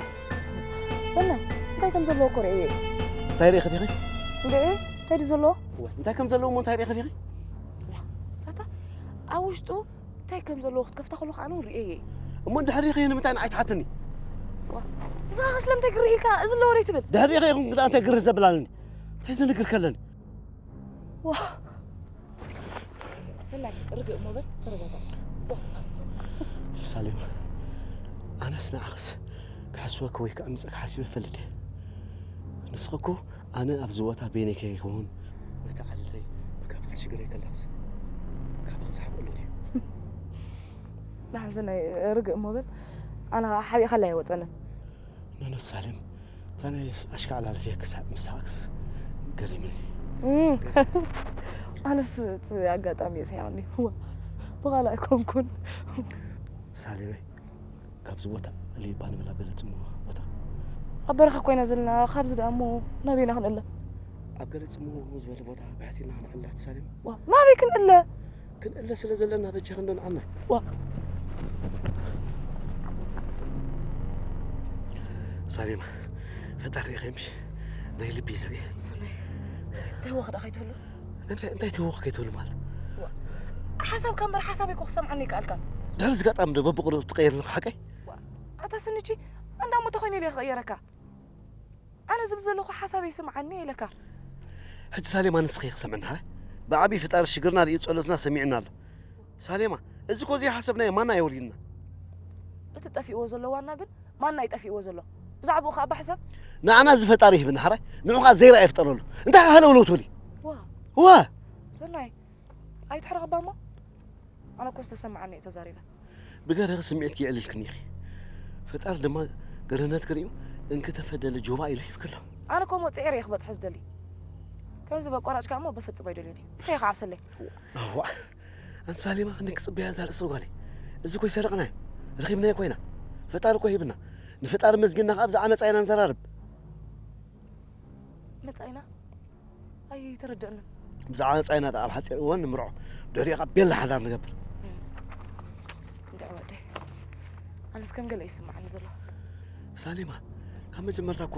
ሰናይ፣ እንታይ ከም ዘለዎ እኮ ርእየ። እንታይ ርእየ ከዲኺ? እንዴ፣ እንታይ ድዩ ዘለዎ? እወ፣ እንታይ ከም ዘለዎ እሞ እንታይ ርእየ ከዲኺ? ኣታ፣ ኣብ ውሽጡ እንታይ ከም ዘለዎ ክትከፍታ ከለኹ ኣነ እውን ርእየ እየ። እሞ እንድሕር ርእየ ንምንታይ ንዓይ ትሓትኒ? ዋ፣ ንስኻ ከ ስለምንታይ ግርህ ኢልካ እዚ ኣለዎ ዶ ትብል? ድሕር ርእየ ይኹን ግዳ እንታይ ግርህ ዘብል ኣለኒ? እንታይ ዘንግር ከለኒ? ዋ። ሰናይ፣ ርግእ እሞ በል፣ ተረጋጋእ። ሳሌማ፣ ኣነስ ንዓኽስ ክሕስወኪ ወይ ከዕምጸኪ ሓሲበ እፈልጥ እየ። ንስኺ እኮ ኣነ ኣብዚ ቦታ በይነይ ከይከውን፣ በቲ ዓለተይ፣ ብከብቲ ክትሽግረይ ከለኽስ፣ ካባኺ ዝሓብኦ ኣሎ ድዩ? ደሓን ሰናይ፣ ርግእ እሞ በል፣ ኣነ ኸዓ ሓቢእካለይ ኣይወጸንን። ኖኖ ሳሌም፣ እታ ናይ ኣሽካዕላልፊ ክሳዕ ምሳክስ ገሪመኒ። እም። ኣነስ እቲ ኣጋጣሚ እዩ ስሒቑኒ። ዋ፣ ብኻልእ ኣይኮንኩን። ሳሌመይ፣ ካብዚ ቦታ እልይባ ንበል ኣብ ገለ ጽምዋ ቦታ። ኣብ በረኻ ኮይና ዘለና፣ ካብዚ ደኣ እሞ ናበይና ክንእለ? ኣብ ገለ ጽምው ዝበለ ቦታ ብሕቲ ኢልና ክንዕላ ሳሌም። ዋ፣ ናበይ ክንእለ? ክንእለ ስለ ዘለና በጃኺ እንዶ ንዓና። ዋ። ሳሌማ፣ ፈጣሪ ርኢኺ ምሽ? ናይ ልቢ እዩ ዘርኢ። ሰናይ፣ ዝተህወኽ ደኣ ከይትህሉ? እንታይ፣ እንታይ ተህወኽ ከይትህሉ ማለት? ዋ። ሓሳብካ እምበር ሓሳበይ እኮ ክሰምዓኒ ኣይከኣልካን። ድሕሪ እዚ ኣጋጣሚ ዶ በብቕሩብ ትቐይር ኣለኻ ሓቀይ? ዋ። ኣታ ስንቺ፣ እንዳ እሞ ተኾይነ ኢለ ክቕየረካ። ኣነ ዝብል ዘለኹ ሓሳበይ ስምዓኒ ኢለካ። ሕጂ ሳሌማ ንስኺ ክሰምዕና፣ ሃ? ብዓቢ ፍጣሪ ሽግርና ርእዩ ጸሎትና ሰሚዑና ኣሎ። ሳሌማ፣ እዚ እኮ ዘይሓሰብናዮ ማና የውሪድና። እቲ ጠፊእዎ ዘሎ ዋና ግን ማና እዩ ጠፊእዎ ዘሎ። ብዛዕባኡ ከኣ ባሕሰብ። ንዓና እዚ ፈጣሪ ይህብና ሓራይ፣ ንዑ ከኣ ዘይረኣ ይፍጠረሉ። እንታይ ከ ሃለውለው ትብሊ? ዋ። ዋ። ሰናይ፣ ኣይትሕረቕባ እሞ። ኣነ እኮ ዝተሰምዓኒ እየ ተዛሪበ። ብገረኺ ስምዒትኪ የዕሊልክኒ ኢኺ። ፈጣሪ ድማ ገርህነትኪ ርእዩ እንክተፈደለ ጆባ ኢሉ ሂብኪ ኣሎ። ኣነ እኮ እሞ ጽዒረ እየ ክበጽሖ ዝደሊ። ከምዚ በቋራጭካ እሞ በፍጹም ኣይደልዮን እየ። እንታይ ኢኻ ዓብሰለይ? እዋ፣ ኣንቲ ሳሌማ ክንደይ ክጽበያ እዛ ርእሰ ጓለይ። እዚ እኮ ይሰረቕና እዩ። ረኺብናዮ እኮ ኢና። ፈጣሪ እኮ ሂብና። ንፈጣሪ መስጊንና ከኣ ብዛዕባ መጻኢና ንዘራርብ። መጻኢና? ኣይተረደእንን። ብዛዕባ መጻኢና ደኣ ኣብ ሓጺር እዋን ንምርዖ። ድሕሪኡ ከኣ ቤላ ሓዳር ንገብር። እንድዒ ወደይ። ኣነስ ከም ገለ እዩ ዝስምዓኒ ዘሎ። ሳሌማ፣ ካብ መጀመርታ እኮ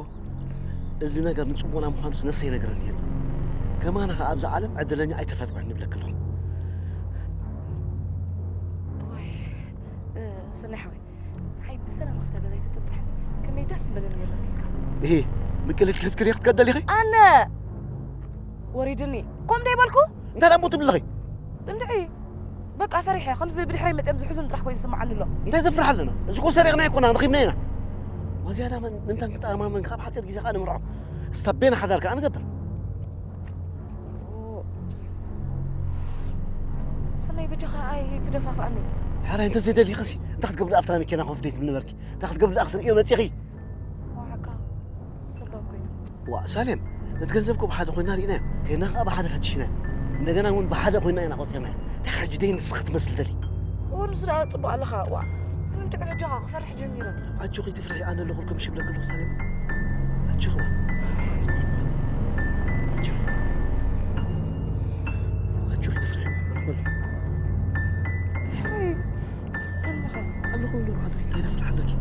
እዚ ነገር ንጽሞና ምዃኑስ ነፍሰይ ይነግረኒ ነይሩ። ከማና ከኣ ኣብዛ ዓለም ዕድለኛ ኣይተፈጥረን ይብለኪ ኣለኹ። እዋይ፣ እ፣ ሰናይ ሓወይ፣ ንዓይ ብሰላም ኣብታ ገዛ ኣይተተብጽሐኒ፣ ከመይ ደስ ምበለኒ ነይሩ መሲልካ። እሂ፣ ምቅሊት ክትክሪ ክትከደሊ ኢኺ? ኣነ! ወሪድኒ። ከምኡ ዶ ይበልኩ? እንታይ ደኣ እሞ ትብሊ ኣለኺ? እንድዒ። በቃ ፈሪሐ፣ ከምዚ ብድሕረይ መጺኦም ዝሕዙኒ ጥራሕ ኮይኑ ይስምዓኒ ኣሎ። እንታይ ዘፍርሕ ኣለና? እዚ እኮ ሰሪቕና ኣይኮናን፣ ረኺብና ኢና። ወዝያዳ መን-፣ ምንታን ክተኣማመን ካብ ሓጺር ግዜ ከኣ ንምርዖ። ስታቤና ሓዳር ከኣ ንገብር። ኦ። ሰናይ በጃኻ ኣይትደፋፍኣኒ። ሕራይ እንተ ዘይደሊኸሲ፣ እንታይ ክትገብሪ ኣብታ መኪና ኮፍ ደይ ትብሊ ነበርኪ? እንታይ ክትገብሪ ደኣ ክትርእዮ መጺኺ? ዋዕካ ሰባብ ኮይና። ዋ፣ ሳሌም፣ እቲ ገንዘብ እኮ ብሓደ ኮይና ርኢናዮ። ከይና ከኣ ብሓደ ፈቲሽናዮ። እንደገና እውን ብሓደ ኮይና ኢና ቆጺርናዮ። እንታይ ሕጂ ደይ ንስኺ ክትመስሊ ደሊ? እወ፣ ንሱ ደኣ ጽቡቕ ኣለኻ። ዋ፣ ንምንታይ በጃኻ ክፈርሕ ጀሚረ። ኣጆኺ ትፍርሒ፣ ኣነ ኣለኹልኩም፣ እሺ ብለኪ ኣለኹ ሳሌም። ኣጆኺ ዋ። ኣጆኺ። ኣጆኺ ትፍርሒ፣ ኣነ ኣለኹ። ሕራይ፣ ኣለኹ። ኣለኹ፣ ኣለኹ፣ እንታይ ትፍርሒ ኣለኪ?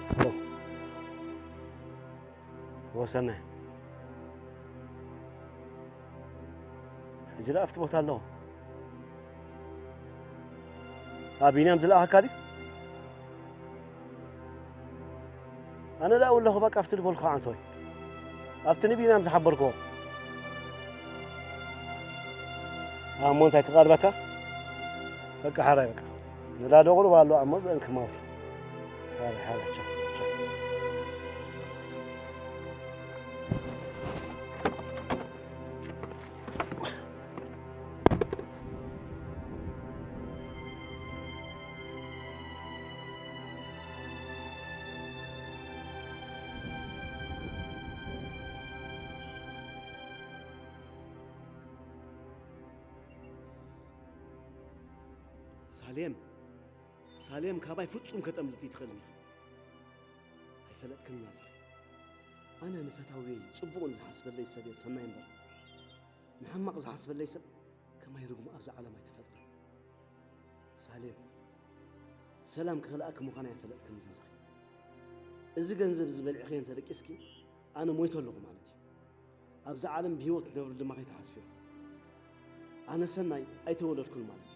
ሄሎ። ወሰነ። ሕጂ ደኣ ኣብቲ ቦታ ኣለኹ። ኣብ ቢንያም ዝለኣኸካ ድዩ? ኣነ ደኣ ኣለኹ፣ በቃ፣ ኣብቲ ዝበልኩኻ ዓንተወይ። ኣብቲ ንቢንያም ዝሓበርክዎ። ኣሞ እንታይ ክቐርበካ? በቃ፣ ሓራይ በቃ። ዝላዶ ቁሩብ ኣሎ እሞ ብእን ክመውት እዩ። ሓረ፣ ሓረ፣ ቻው፣ ቻው። ሳሌም፣ ሳሌም ካባይ ፍጹም ከተምልጢ ትኽእልን ኢኺ። ኣይፈለጥክንን ኣለኺ። ኣነ ንፈታውየይ ጽቡቕ ንዝሓስበለይ ሰብ እየ ሰናይ እምበር፣ ንሕማቕ ዝሓስበለይ ሰብ ከማይ ርጉም ኣብዚ ዓለም ኣይተፈጥረን። ሳሌም፣ ሰላም ክኽልኣኪ ምዃና እየ ፈለጥክኒ ዘለኺ። እዚ ገንዘብ እዚ በሊዕኺ እንተደቂስኪ፣ ኣነ ሞይተ ኣለኹ ማለት እዩ። ኣብዛ ዓለም ብህይወት ክትነብሪ ድማ ከይትሓስብዮ። ኣነ ሰናይ ኣይተወለድኩን ማለት እዩ።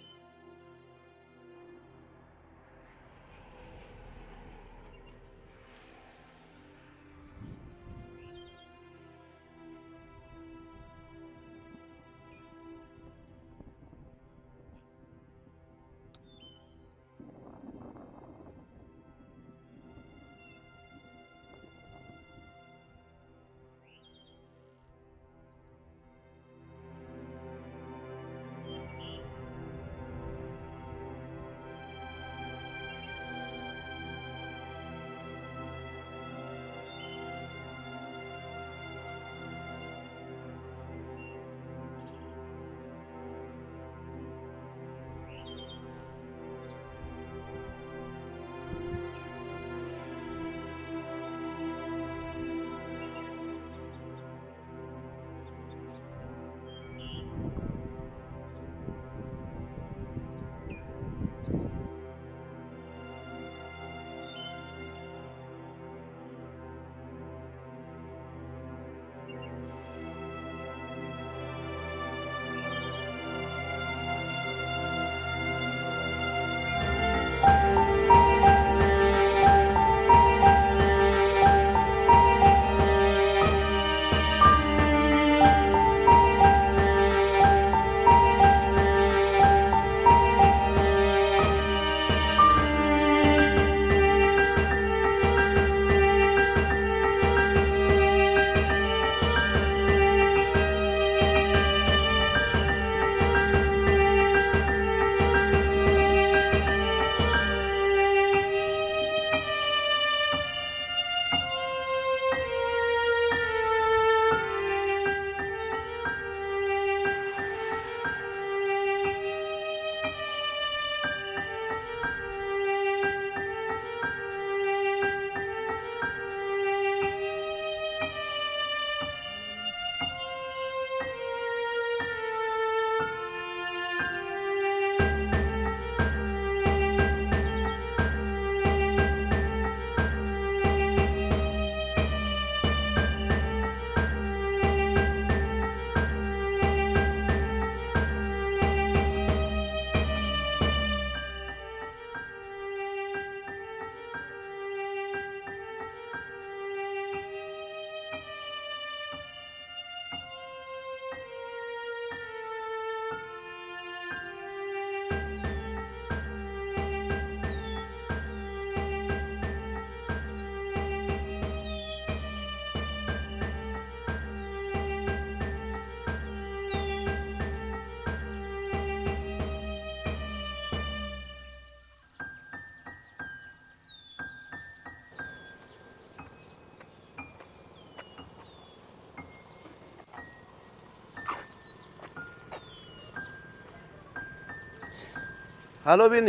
ሃሎ ቢኒ፣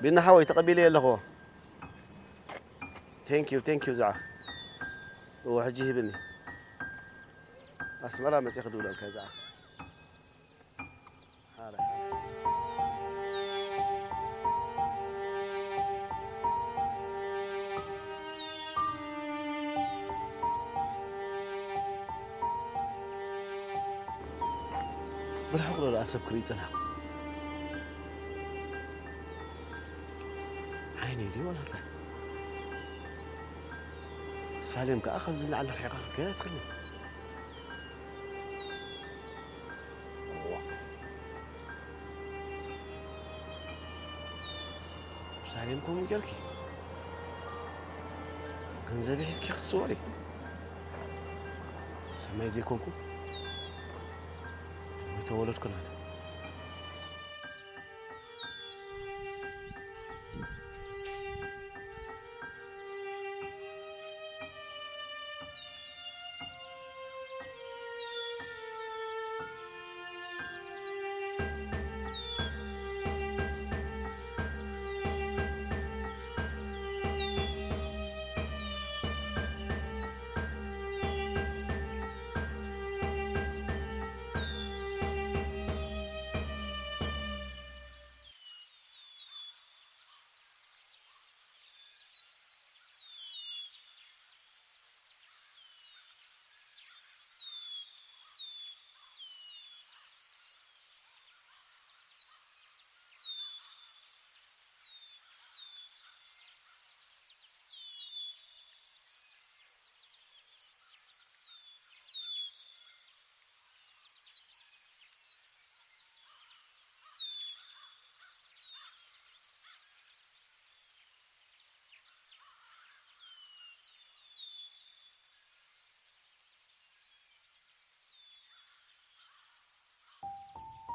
ቢኒ ሓወይ ተቐቢለዮ ኣለኹ። ቴንኪዩ ቴንኪዩ። ዝዓ እዎ ሕጂ ሂብኒ። ኣስመራ መፅእ ክድውለልካ። ዝዓ ሓረ። ብርሕቕ ዶ ደኣ ሰብ ክርኢ ጽንሓ? ዓይነይ ድዩ ዋላ እንታይ? ሳሌም ከኣ ካብዚ ንላዕሊ ርሒቓ ክትከይድ ኣይትኽእልን። እዋ። ሳሌም ከምኡ ጌርኪ ገንዘብ ሒዝኪ ክትስወሪ? ሰናይ ዘይኮንኩ ኣይተወለድኩን ኣነ።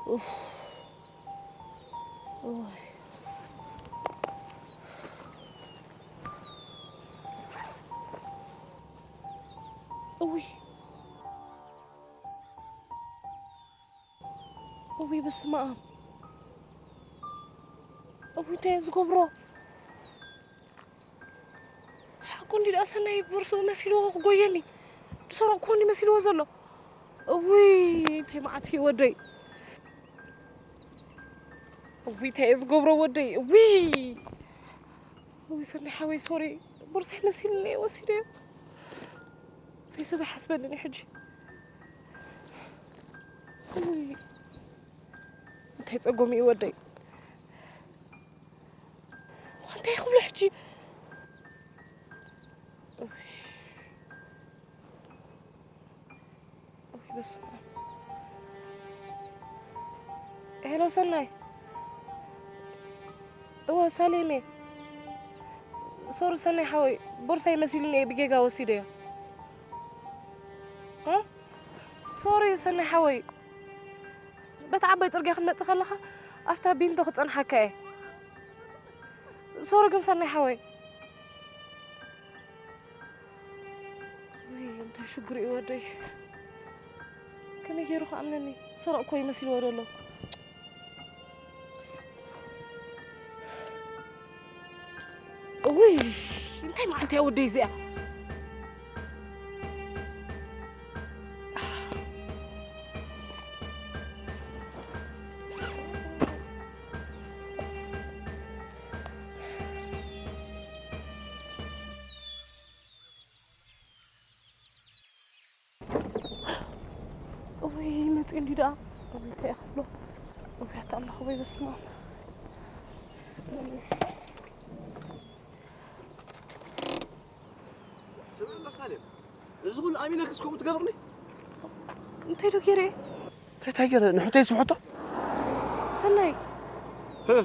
ኡፍ። ኦይ። እውይ። እውይ፣ በስመ ኣብ። እውይ፣ እንታይ እየ ዝገብሮ? ሓቁ እንዲ ደኣ ሰናይ ቦርስኡ መሲልዎ ክጎየኒ። ዝሰረቕኩዎ እንዲ መሲልዎ ዘሎ። እውይ፣ እንታይ መዓት እዩ ወደይ። እውይ፣ እንታይ እየ ዝገብሮ ወደይ። እውይ። እውይ፣ ሰናይ ሓወይ፣ ሶሪ። ቦርሳይ መሲልኒ እየ ወሲደዮ። ቤተሰብ ይሓስበልኒ ሕጂ። እውይ፣ እንታይ ጸገሙ እዩ ወደይ? እንታይ ክብሎ ሕጂ? እውይ፣ እውይ፣ በስመ ኣብ። ሄሎ ሰናይ። እወ፣ ሳሌም እየ። ሶሪ ሰናይ ሓወይ፣ ቦርሳይ መሲልኒ እየ ብጌጋ ወሲደዮ። እ? ሶሪ ሰናይ ሓወይ፣ በቲ ዓባይ ጽርግያ ክትመጽእ ከለኻ ኣብታ ቢንቶ ክጸንሓካ እየ። ሶሪ ግን ሰናይ ሓወይ። ውይ፣ እንታይ ሽግር እዩ ወደይ? ከመይ ገይሩ ክኣምነኒ? ሰረቕኮ ይመስልዎ ዘሎ። ውይ፣ እንታይ መዓልቲ እያ ወደይ እዚኣ? እውይ፣ መፂኡ እንዲ ደኣ። እውይ፣ እንታይ እየ ክብሎ? እውይ፣ ኣታ ኣምላኽ ወይ፣ በስመ ኣብ። ስምዒ ኣሎ ሳሌም፣ እዚ ኩሉ ኣሚነክስ ከምኡ ትገብርኒ? እንታይ ዶ ገይረ? እንታይ፣ እንታይ ገይረ? ንሕተይ ስምሕቶ? ሰናይ፣ እ?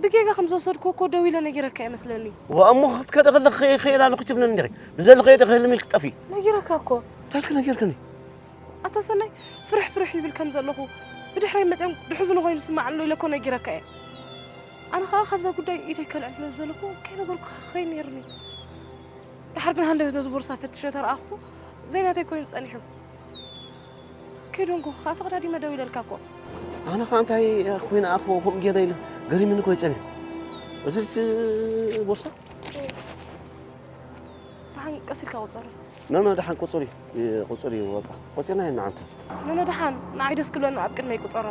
ብጌጋ ከም ዝወሰድኩ እኮ ደው ኢለ ነጊረካ እየ መስለኒ። ወኣሞ ክትከደ ከለኺ ከይላ ኣለኹ ትብለኒ እንዲኺ። ብዘለኺ ዶ ክህልም ኢልክ ጠፊ? ነጊረካ እኮ። እንታይ ኢልክ ነጊርክኒ? ኣታ ሰናይ፣ ፍርሕ ፍርሕ ይብል ከም ዘለኹ፣ ብድሕረይ መፅዮም ድሕዝኑ ኮይኑ ስማዕ ኣሎ ኢለ እኮ ነጊረካ እየ። ኣነ ኸዓ ካብዛ ጉዳይ ኢደይ ከልዕል ስለ ዝደለኹ ከይነገርኩኻ ክኸይድ ነይሩኒ። ደሓር ግን ሃንደበት ነዚ ቦርሳ ፈትሸ ተረኣኽኩ፣ ዘይናተይ ኮይኑ ጸኒሑ። ከይደንጎኹኻ ተቐዳዲመ ደው ኢለልካ እኮ። ኣነ ኸዓ እንታይ ኮይነ ኣኾ ከምኡ ገይረ ኢለ ገሪሙኒ እኮ እዩ ጸኒሑ። እዚ እቲ ቦርሳ? ደሓን ቀስ ኢልካ ቁጸሮ። ኖ፣ ኖ፣ ደሓን ቁጽሪ፣ ቁጽሪ እዩ በቃ። ቆጺርና ኢና ኣንታ። ኖ፣ ኖ፣ ደሓን ንዓይ ደስ ክብለኒ ኣብ ቅድመይ ቁጸሮ።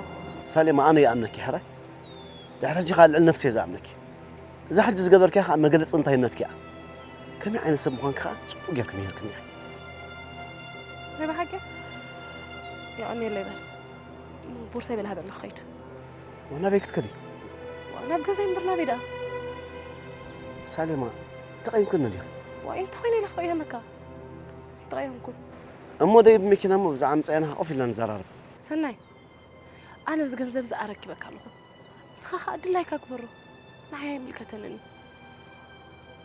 ሳሌማ፣ ኣነ ይኣምነኪ ሕራይ። ድሕሪ ሕጂ ኸኣ ልዕሊ ነፍሲ እየ ዝኣምነኪ። እዛ ሕጂ ዝገበርክያ ኸኣ መግለጺ እንታይነትኪ እያ። ከመይ ዓይነት ሰብ ምዃንኪ ኸኣ ጽቡቕ ጌርኪ ምሂርክኒ ኢኺ። ናይ ብሓቂ? የቐንየለይ በል። ቦርሳይ በል ሃበኒ ክኸይድ። ናበይ ክትከዲ? ናብ ገዛይ እምበር ናበይ ደኣ? ሳሌማ፣ ተቐይምክኒ ዲኺ? ዋይ፣ እንታይ ኮይነ ኢለ ክቕየመካ? ኣይተቐየምኩን። እሞ ደይ ብመኪና እሞ ብዛዕባ ምጻኤና ኮፍ ኢልና ንዘራረብ። ሰናይ፣ ኣነ እዚ ገንዘብ እዚ ኣረኪበካ ኣለኹ። ንስኻ ኸኣ ድላይካ ግበሮ። ንዓይ ኣይምልከተንን እዩ።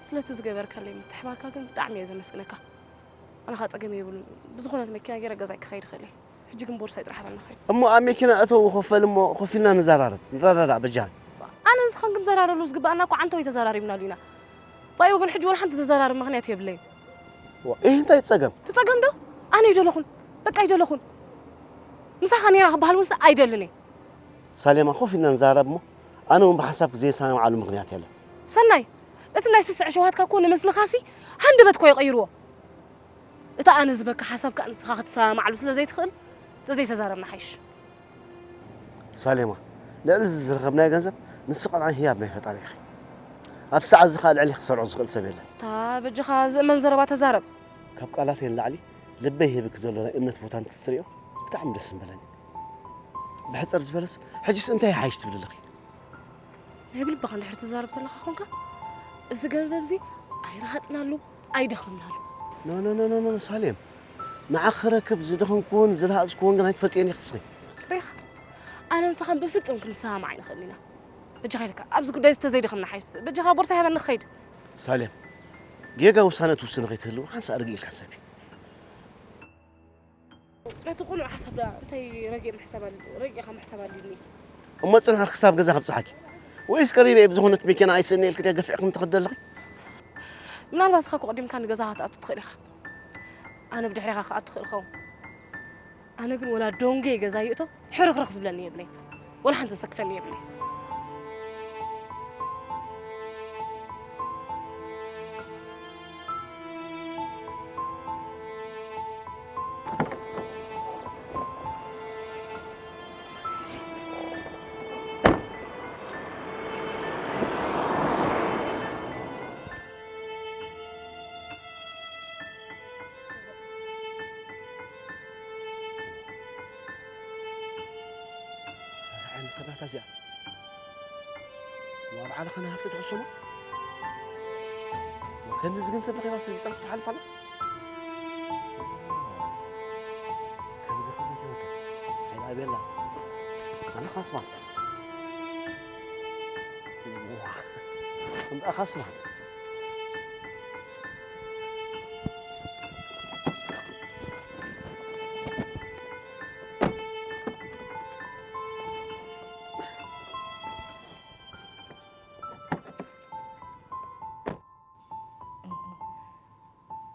ስለቲ ዝገበርካለይ ምትሕባርካ ግን ብጣዕሚ እየ ዘመስግነካ። ኣነ ኸኣ ጸገም የብሉን። ብዝኾነት መኪና ገይረ ገዛይ ክኸይድ እኽእል እየ። ሕጂ ግን ቦርሳይ ጥራሕ ሃበኒ ክኸይድ። እሞ ኣብ መኪና እተው፣ ኮፍ በል እሞ ኮፍ ኢልና ንዘራረብ፣ ንረዳዳእ በጃኻ። ኣነን ንስኻን ክንዘራረበሉ ዝግበኣና እኮ ዓንተወይ ተዘራሪብናሉ ኢና። ብኣይ ወገን ሕጂ ወላ ሓንቲ ዘዘራርብ ምኽንያት የብለይን። ዋ፣ ይህ እንታይ ጸገም? እቲ ጸገም ዶ ኣነ ኣይደለኹን። በቃ ኣይደለኹን። ምሳኻ ነይረ ክበሃል እውን ኣይደልን እየ። ሳሌማ፣ ኮፍ ኢልና ንዛረብ እሞ ኣነ እውን ብሓሳብኪ ዘይሰማምዓሉ ምኽንያት የለን። ሰናይ፣ እቲ ናይ ስስዐ ሸውሃትካ እኮ ንምስልኻሲ ሃንደበት እኮ ይቐይርዎ። እቲ ኣነ ዝበካ ሓሳብ ከኣ ንስኻ ክትሰማማዓሉ ስለ ዘይትኽእል ተዘይተዛረብና ሓይሽ። ሳሌማ፣ ልዕሊ እዚ ዝረኸብናዮ ገንዘብ ንስኺ ቆልዓ ህያብ ናይ ፈጣሪ ኢኺ። ኣብ ሰዓት እዚ ከኣ ልዕሊ ክሰርዖ ዝኽእል ሰብ የለን። እታ በጃኻ ዝእመን ዘረባ ተዛረብ። ካብ ቃላተይ ንላዕሊ ልበይ ሂብኪ ዘሎ ናይ እምነት ቦታ እንተትሪኦ ብጣዕሚ ደስ ምበለኒ። ብሕጽር ዝበለስ ሕጂስ እንታይ ይሓይሽ ትብሊ ኣለኺ? ናይ ብልብኻ እንድሕር ትዛረብ ተለኻ ኾንካ፣ እዚ ገንዘብ እዚ ኣይረሃጽናሉ ኣይደኸምናሉ። ኖ ኖ ኖ ኖ ኖ ሳሌም፣ ንዓኺ ክረክብ ዝደኸምኩዎን ዝረሃጽኩዎን ግን ኣይትፈልጥዮን ኢኺ እስኺ። ሪኻ፣ ኣነ ንስኻን ብፍጹም ክንሰማማዕ ኣይንኽእልን ኢና። በጃኻ ኢልካ ኣብዚ ጉዳይ እዚ ተዘይደኸምና ሓይስ፣ በጃኻ ቦርሳይ ሃበኒ ክኸይድ። ሳሌም፣ ጌጋ ውሳነ ትውስኒ ከይትህልው ሓንሳእ ርግእ ኢልካ ሰቢ። ነቲ ቅኑዕ ሓሳብ ደኣ እንታይ ረጊእ ምሕሳብ ኣል- ረጊእኻ ምሕሳብ ኣልዩኒ። እሞ ጽንሒ ክሳብ ገዛ ከብጽሓኪ ወይስ ቀሪበ እየ ብዝኾነት መኪና ኣይስእነ ኢልኪ ድያ ገፊዕክም ትኸዲ ኣለኺ? ምናልባት እስኻ እኮ ቀዲምካ ንገዛኻ ክትኣቱ ትኽእል ኢኻ። ኣነ ብድሕሪኻ ክኣቱ ክእል ኸውን። ኣነ ግን ወላ ዶንጌ ገዛ ይእቶ ሕርኽርኽ ዝብለኒ የብለይ። ወላ ሓንቲ ዘሰክፈኒ የብለይ። እንታይ ዓይነት ሰብላታ እዚኣ? ዋ፣ ብዓልኻ ናይ ሃፍቲ ትሕስኖ? ወከንዲ ዝግን ሰብ ረኺባ ሰብ ይጻቱ ትሓልፍ ኣላ? ከምዚ ክብረት ይወድእ። ዒላ ቤላ። ኣነ ካስማ። ዋ፣ እንዳ ካስማ።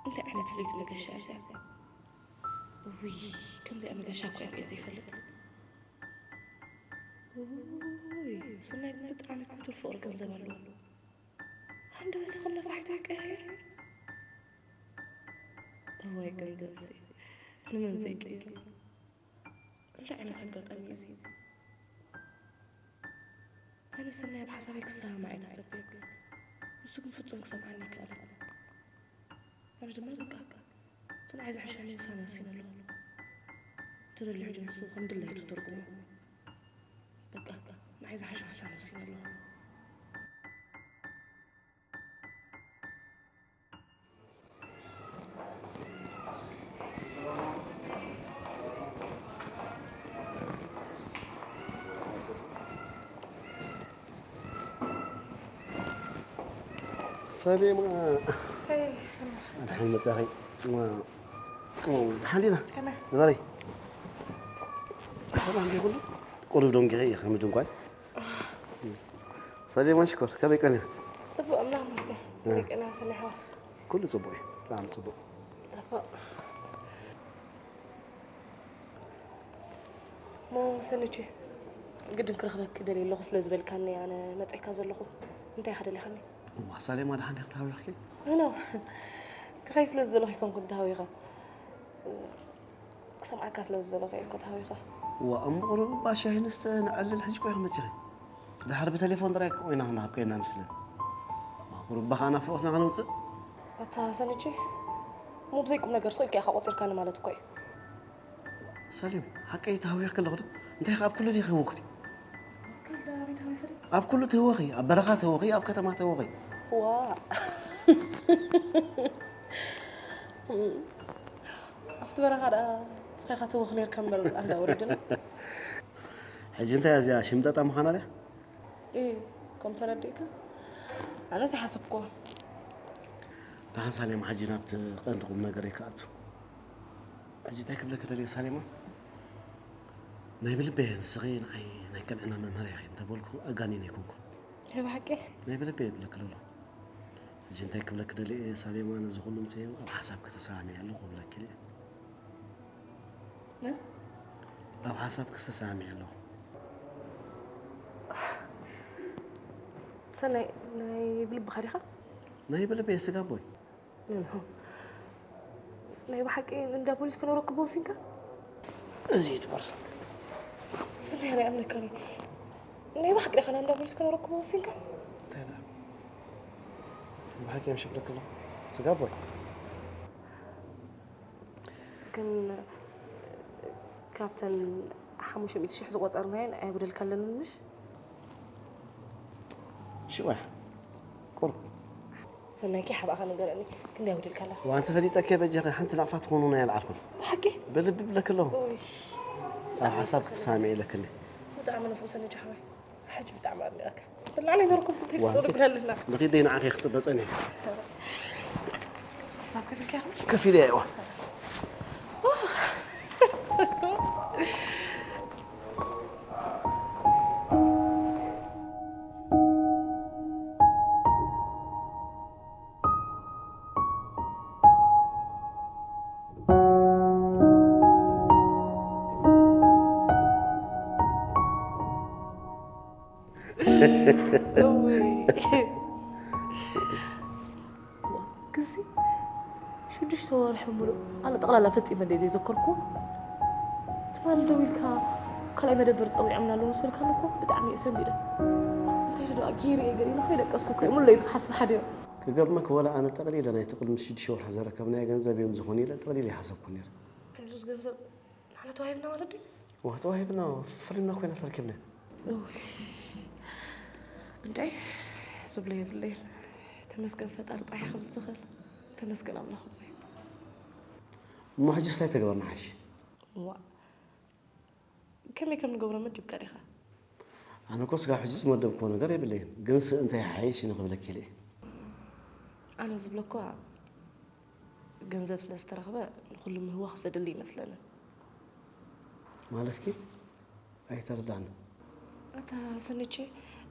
እንታይ ዓይነት ፍልይቲ መገሻ እያ እዚኣ? ውይ፣ ከምዚኣ መገሻ እኮ እየ ርእየ ዘይፈልጥ። ውይ፣ ሰናይ ግን ብጣዕሚ ክቱር ፍቕሪ ገንዘብ ኣለዎ። ሃንደበት ዝኸም ነፋሒቶ ይቀያየር። እዋይ ገንዘብሲ ንመን ዘይቅይር? እንታይ ዓይነት ኣጋጣሚ እዩ እዚ? ኣነ ሰናይ ኣብ ሓሳበይ ክሰማማዕ እየ ተጸበየኩ። ንሱ ግን ፍጹም ክሰምዓኒ ኣይከኣለን። ኣነ ድማ በቃ እቲ ንዓይ ዝሕሸኒ ውሳነ ወሲነ ኣለኹ። እቲ ደልዩ ሕጂ ንሱ ከም ድላይቱ ተርጉሞ። በቃ ንዓይ ዝሓሸ ውሳነ ወሲነ ኣለኹ። ሰሌማ ሄይ፣ ሰማዕ። ኣድሓን መጻኺ። ድሓን ዲና? ከመይ? ንበሪ። ሰላም ዲኹሉ? ቁሩብ ደንጊኸ እየ፣ ከም ድንኳን። ሰሌማ ሽኮር፣ ከመይ ቀኒኻ? ጽቡቕ፣ ኣምላኽ ይመስገን። እ። ከመይ ቀኒኻ፣ ሰናይ ሓወይ? ኩሉ ጽቡቕ እዩ፣ ብጣዕሚ ጽቡቕ። ጽቡቕ። እሞ ሰኒቼ፣ ግድን ክረኽበኪ ደልየ ኣለኹ ስለ ዝበልካኒ ኣነ መጺኤካ ዘለኹ። እንታይ ኢኻ ደሊኻኒ? እዋ፣ ሰሌማ፣ ደሓን ዲኺ? ተሃዊኽኪ? ኖ፣ ክኸይድ ስለ ዝደለኹ ኣይኮንኩን ተሃዊኸ። ክሰምዓካ ስለ ዝደለኹ እየ እኮ ተሃዊኸ። እዋ፣ እሞ ቁሩብ እባ ሻሂ ንስተ ንዕልል፣ ሕጂ እኮ ኢኺ መጺኺ። ድሓር ብቴሌፎን ጥራይ ኮይና ክንራኸብ ኮይና መስለን። እዋ፣ ቁሩብ እባ ከኣ ናፍቖትና ከነውጽእ። ኣታ ሰኒቼ፣ እሞ ብዘይ ቁም ነገር ስቕ ኢልካ ኢኻ ቆጺርካኒ ማለት እኮ እዩ። ሰሌም፣ ሓቀይ ተሃዊኽኪ ኣለኹ ዶ? እንታይ ከ ኣብ ኩሉ ዲኺ ህውኽቲ? ኣብ ኩሉ ትህወኺ፣ ኣብ በረኻ ትህወኺ፣ ኣብ ከተማ ትህወኺ። ዋ። ኣብቲ በረኻ ደኣ ንስኻ ኢኻ ትህወኽ ነርካ እምበር ኣንዳ ወሪድና። ሕጂ እንታይ እያ እዚኣ ሽምጠጣ ምዃና ድያ? እ፣ ከም ተረዲእካ? ኣነስ ኣይሓሰብኩዎን። ደሓን ሳሌማ፣ ሕጂ ናብቲ ቀንዲ ቁም ነገር ክኣቱ። ሕጂ እንታይ ክብለኪ ደልየ ሳሌማ፣ ናይ ብልበ ንስኺ ንዓይ ናይ ቅንዕና መምህር ኢኺ እንተበልኩ ኣጋኒነ ኣይኮንኩን። ናይ ብሓቂ? ናይ ብልበ ይብለኪ ኣለኹ። ሕጂ እንታይ ክብለኪ ደልየ ሳሌማ፣ ነዚ ኩሉ ምጽእ ኣብ ሓሳብ ከተሰማሚዐ ኣለኹ ክብለኪ እየ። እ? ኣብ ሓሳብ ክስተሰማሚዐ ኣለኹ። ሰናይ፣ ናይ ብልብኻ ዲኻ? ናይ ብልበ ስጋ ቦይ። ናይ ብሓቂ እንዳ ፖሊስ ክነረክቦ ወሲንካ? እዚ እዩ እቲ ቦርሳ። ስለ ናይ ኣምነካኒ። ናይ ብሓቂ ዲኻ እንዳ ፖሊስ ክነረክቦ ወሲንካ? እንታይ ደኣ? ናይ ብሓቂ እዮም ሽብለክ ኣለኹ። ስጋ ቦይ። ግን ካብተን ሓሙሽተ ሚእቲ ሽሕ ዝቆጸርናየን ኣየጉደልካለንን ምሽ? ሽወሕ ቁሩብ። ሰናይኪ ሓባኻ ንገረኒ፣ ክንደይ ኣጉዲልካላ? ዋንቲ ፈሊጠኪ በጃኺ ሓንቲ ናቕፋ ትኾኑ ናይ ኣልዓልኩን። ብሓቂ? ብልቢ ብለኪ ኣለኹ። ኡይ። ኣብ ሓሳብ ክትሰማሚዒ ኢለክኒ። ብጣዕሚ ንፉዕ ሰነጃ ሓወይ። ሕጂ ብጣዕሚ ኣድኒቐካ። ብላዕሊ ነርኩም እንታይ ክትገብሩ ብላለና? ንኺደይ ንዓኺ ክጽበ ጸኒሐ። ክሳብ ከፊልካ ኢኻ? ከፊለ እየ፣ እዋ። እውይ። ግዜ ሽዱሽተ ወርሒ ሙሉእ ኣነ ጠቕላላ ፈጺመ እንደ ዘይዘከርኩ፣ ትማሊ ደዊልካ ካልኣይ መደበር ጸዊዖምና ኣለዉ ምስ በልካኒ እኮ ብጣዕሚ እየ ሰንቢደ። እንታይ ደኣ ገይረ እየ ገለ ኢለ ከይደቀስኩ እኮ እየ ሙሉ ለይቲ ክሓስብ ሓዲረ። ክገርመክ ወላ ኣነ ጠቕሊለ ናይቲ ቅድሚ ሽዱሽተ ወርሒ ዘረከብናዮ ገንዘብ እዮም ዝኾኑ ኢለ ጠቕሊለ ይሓሰብኩ ነይረ። ሕጁስ ገንዘብ ንሕና ተዋሂብና ማለት ድዩ? እዋ ተዋሂብና ፈሊምና ኮይና ተረኪብና። እውይ፣ እንታይ ዝብሎ የብለይን። ተመስገን ፈጣሪ ጥራሕ ክብል ዝኽእል። ተመስገን ኣምላኽ ኣቦይ። እሞ ሕጂስ እንታይ ተግበርና ሓይሽ? እዋ፣ ከመይ ከም ንገብሮ መዲብካ ዲኻ? ኣነ እኮ ስጋብ ሕጂ ዝመደብክዎ ነገር የብለይን፣ ግንስ እንታይ ሓይሽ ንኽብለኪ ኢለ እየ። ኣነ ዝብሎ እኳ ገንዘብ ስለ ዝተረኽበ ንኹሉ ምህዋኽ ዘድሊ ይመስለኒ። ማለትኪ? ኣይተረዳእን። ኣታ ሰነቼ፣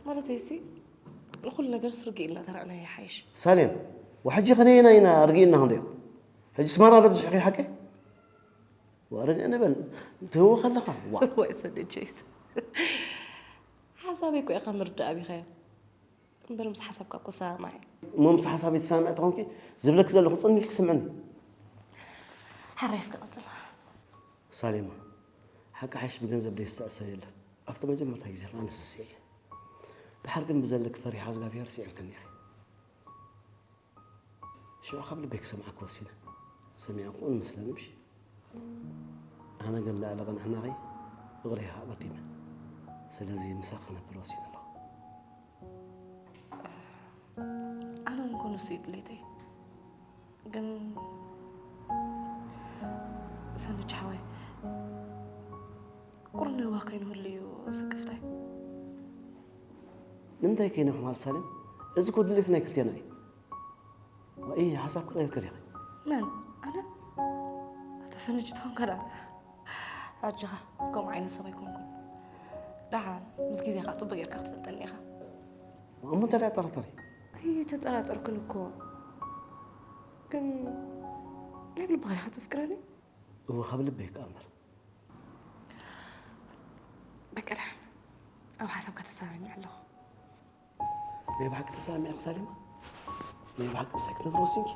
ማለተይሲ ንኹሉ ነገርስ ርግእ ኢልና ተራእናዮ ይሓይሽ። ሳሌም፣ ወሕጂ ከነየና ኢና ርግእ ኢልና ክንሪኦ? ሕጂ ስማራ ዶ ብዝሕኺ ሓቂ? ወርገ ንበል፣ ትህወኽ ኣለኻ? ዋ። ወይ ሰደጀይስ። ሓሳበይ እኮ ኢኻ ምርዳእ ኣቢኻዮ። እምበር ምስ ሓሳብካ እኮ ሰማማዕ እየ። እሞ ምስ ሓሳበይ ትሰማምዕ ተኾንኪ፣ ዝብለኪ ዘለኹ ጽን ኢልኪ ስምዕኒ። ሓራይ እስከ ቀጽል። ሳሌማ፣ ሓቂ ሓይሽ ብገንዘብ ደይስተኣሰር የለን። ኣብቲ መጀመርታ ግዜ ከኣ ኣነ ሰሲዐ እየ። ድሓር ግን ብዘለኪ ፈሪሓ እግዚኣብሄር ስዒርክኒ ኢኺ። ሽዑ ካብ ልበይ ክሰምዓኪ ወሲነ። ሰሚዐ ክኾን መስለኒ፣ ምሽ? ኣነ ግን ልዕሊ ቅንዕናኺ ፍቕረይ ከኣ ቀዲመ። ስለዚ ምሳኺ ክነብር ወሲነ ኣለኹ። ኣነ እውን ኮነ ንሱ እዩ ድሌተይ። ግን ሰንች ሓወይ፣ ቁሩብ ንህዋ ከይንህሉ እዩ ስክፍታይ። ንምንታይ ከይንሕማል ሳሌም? እዚ እኮ ድሌት ናይ ክልቴና እዩ። ዋይ፣ ሓሳብ ክቐይር ከዲኺ። መን? ኣነ? ኣታ ሰነጅ ትኾንካ ደኣ? ኣጆኻ፣ ከምኡ ዓይነት ሰብ ኣይኮንኩን። ደሓን፣ ምስ ግዜ ኸዓ ጽቡቕ ጌርካ ክትፈልጠኒ ኢኻ። እሞ እንታይ ደኣ ጠራጠሪ? ኣይተጠራጠርኩን እኮ። ግን ናይ ብልብኻ ዲኻ ተፍቅረኒ? እወ፣ ካብ ልበይ ከኣ እምበር። በቃ ደሓን፣ ኣብ ሓሳብካ ተሰማሚዐ ኣለኹ። ናይ ብሓቂ ተሰማሚዕኪ ሳሌማ? ናይ ብሓቂ ምሳይ ክትነብሪ ወሲንኪ?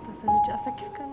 ተሰንጭ ኣሰኪፍካኒ።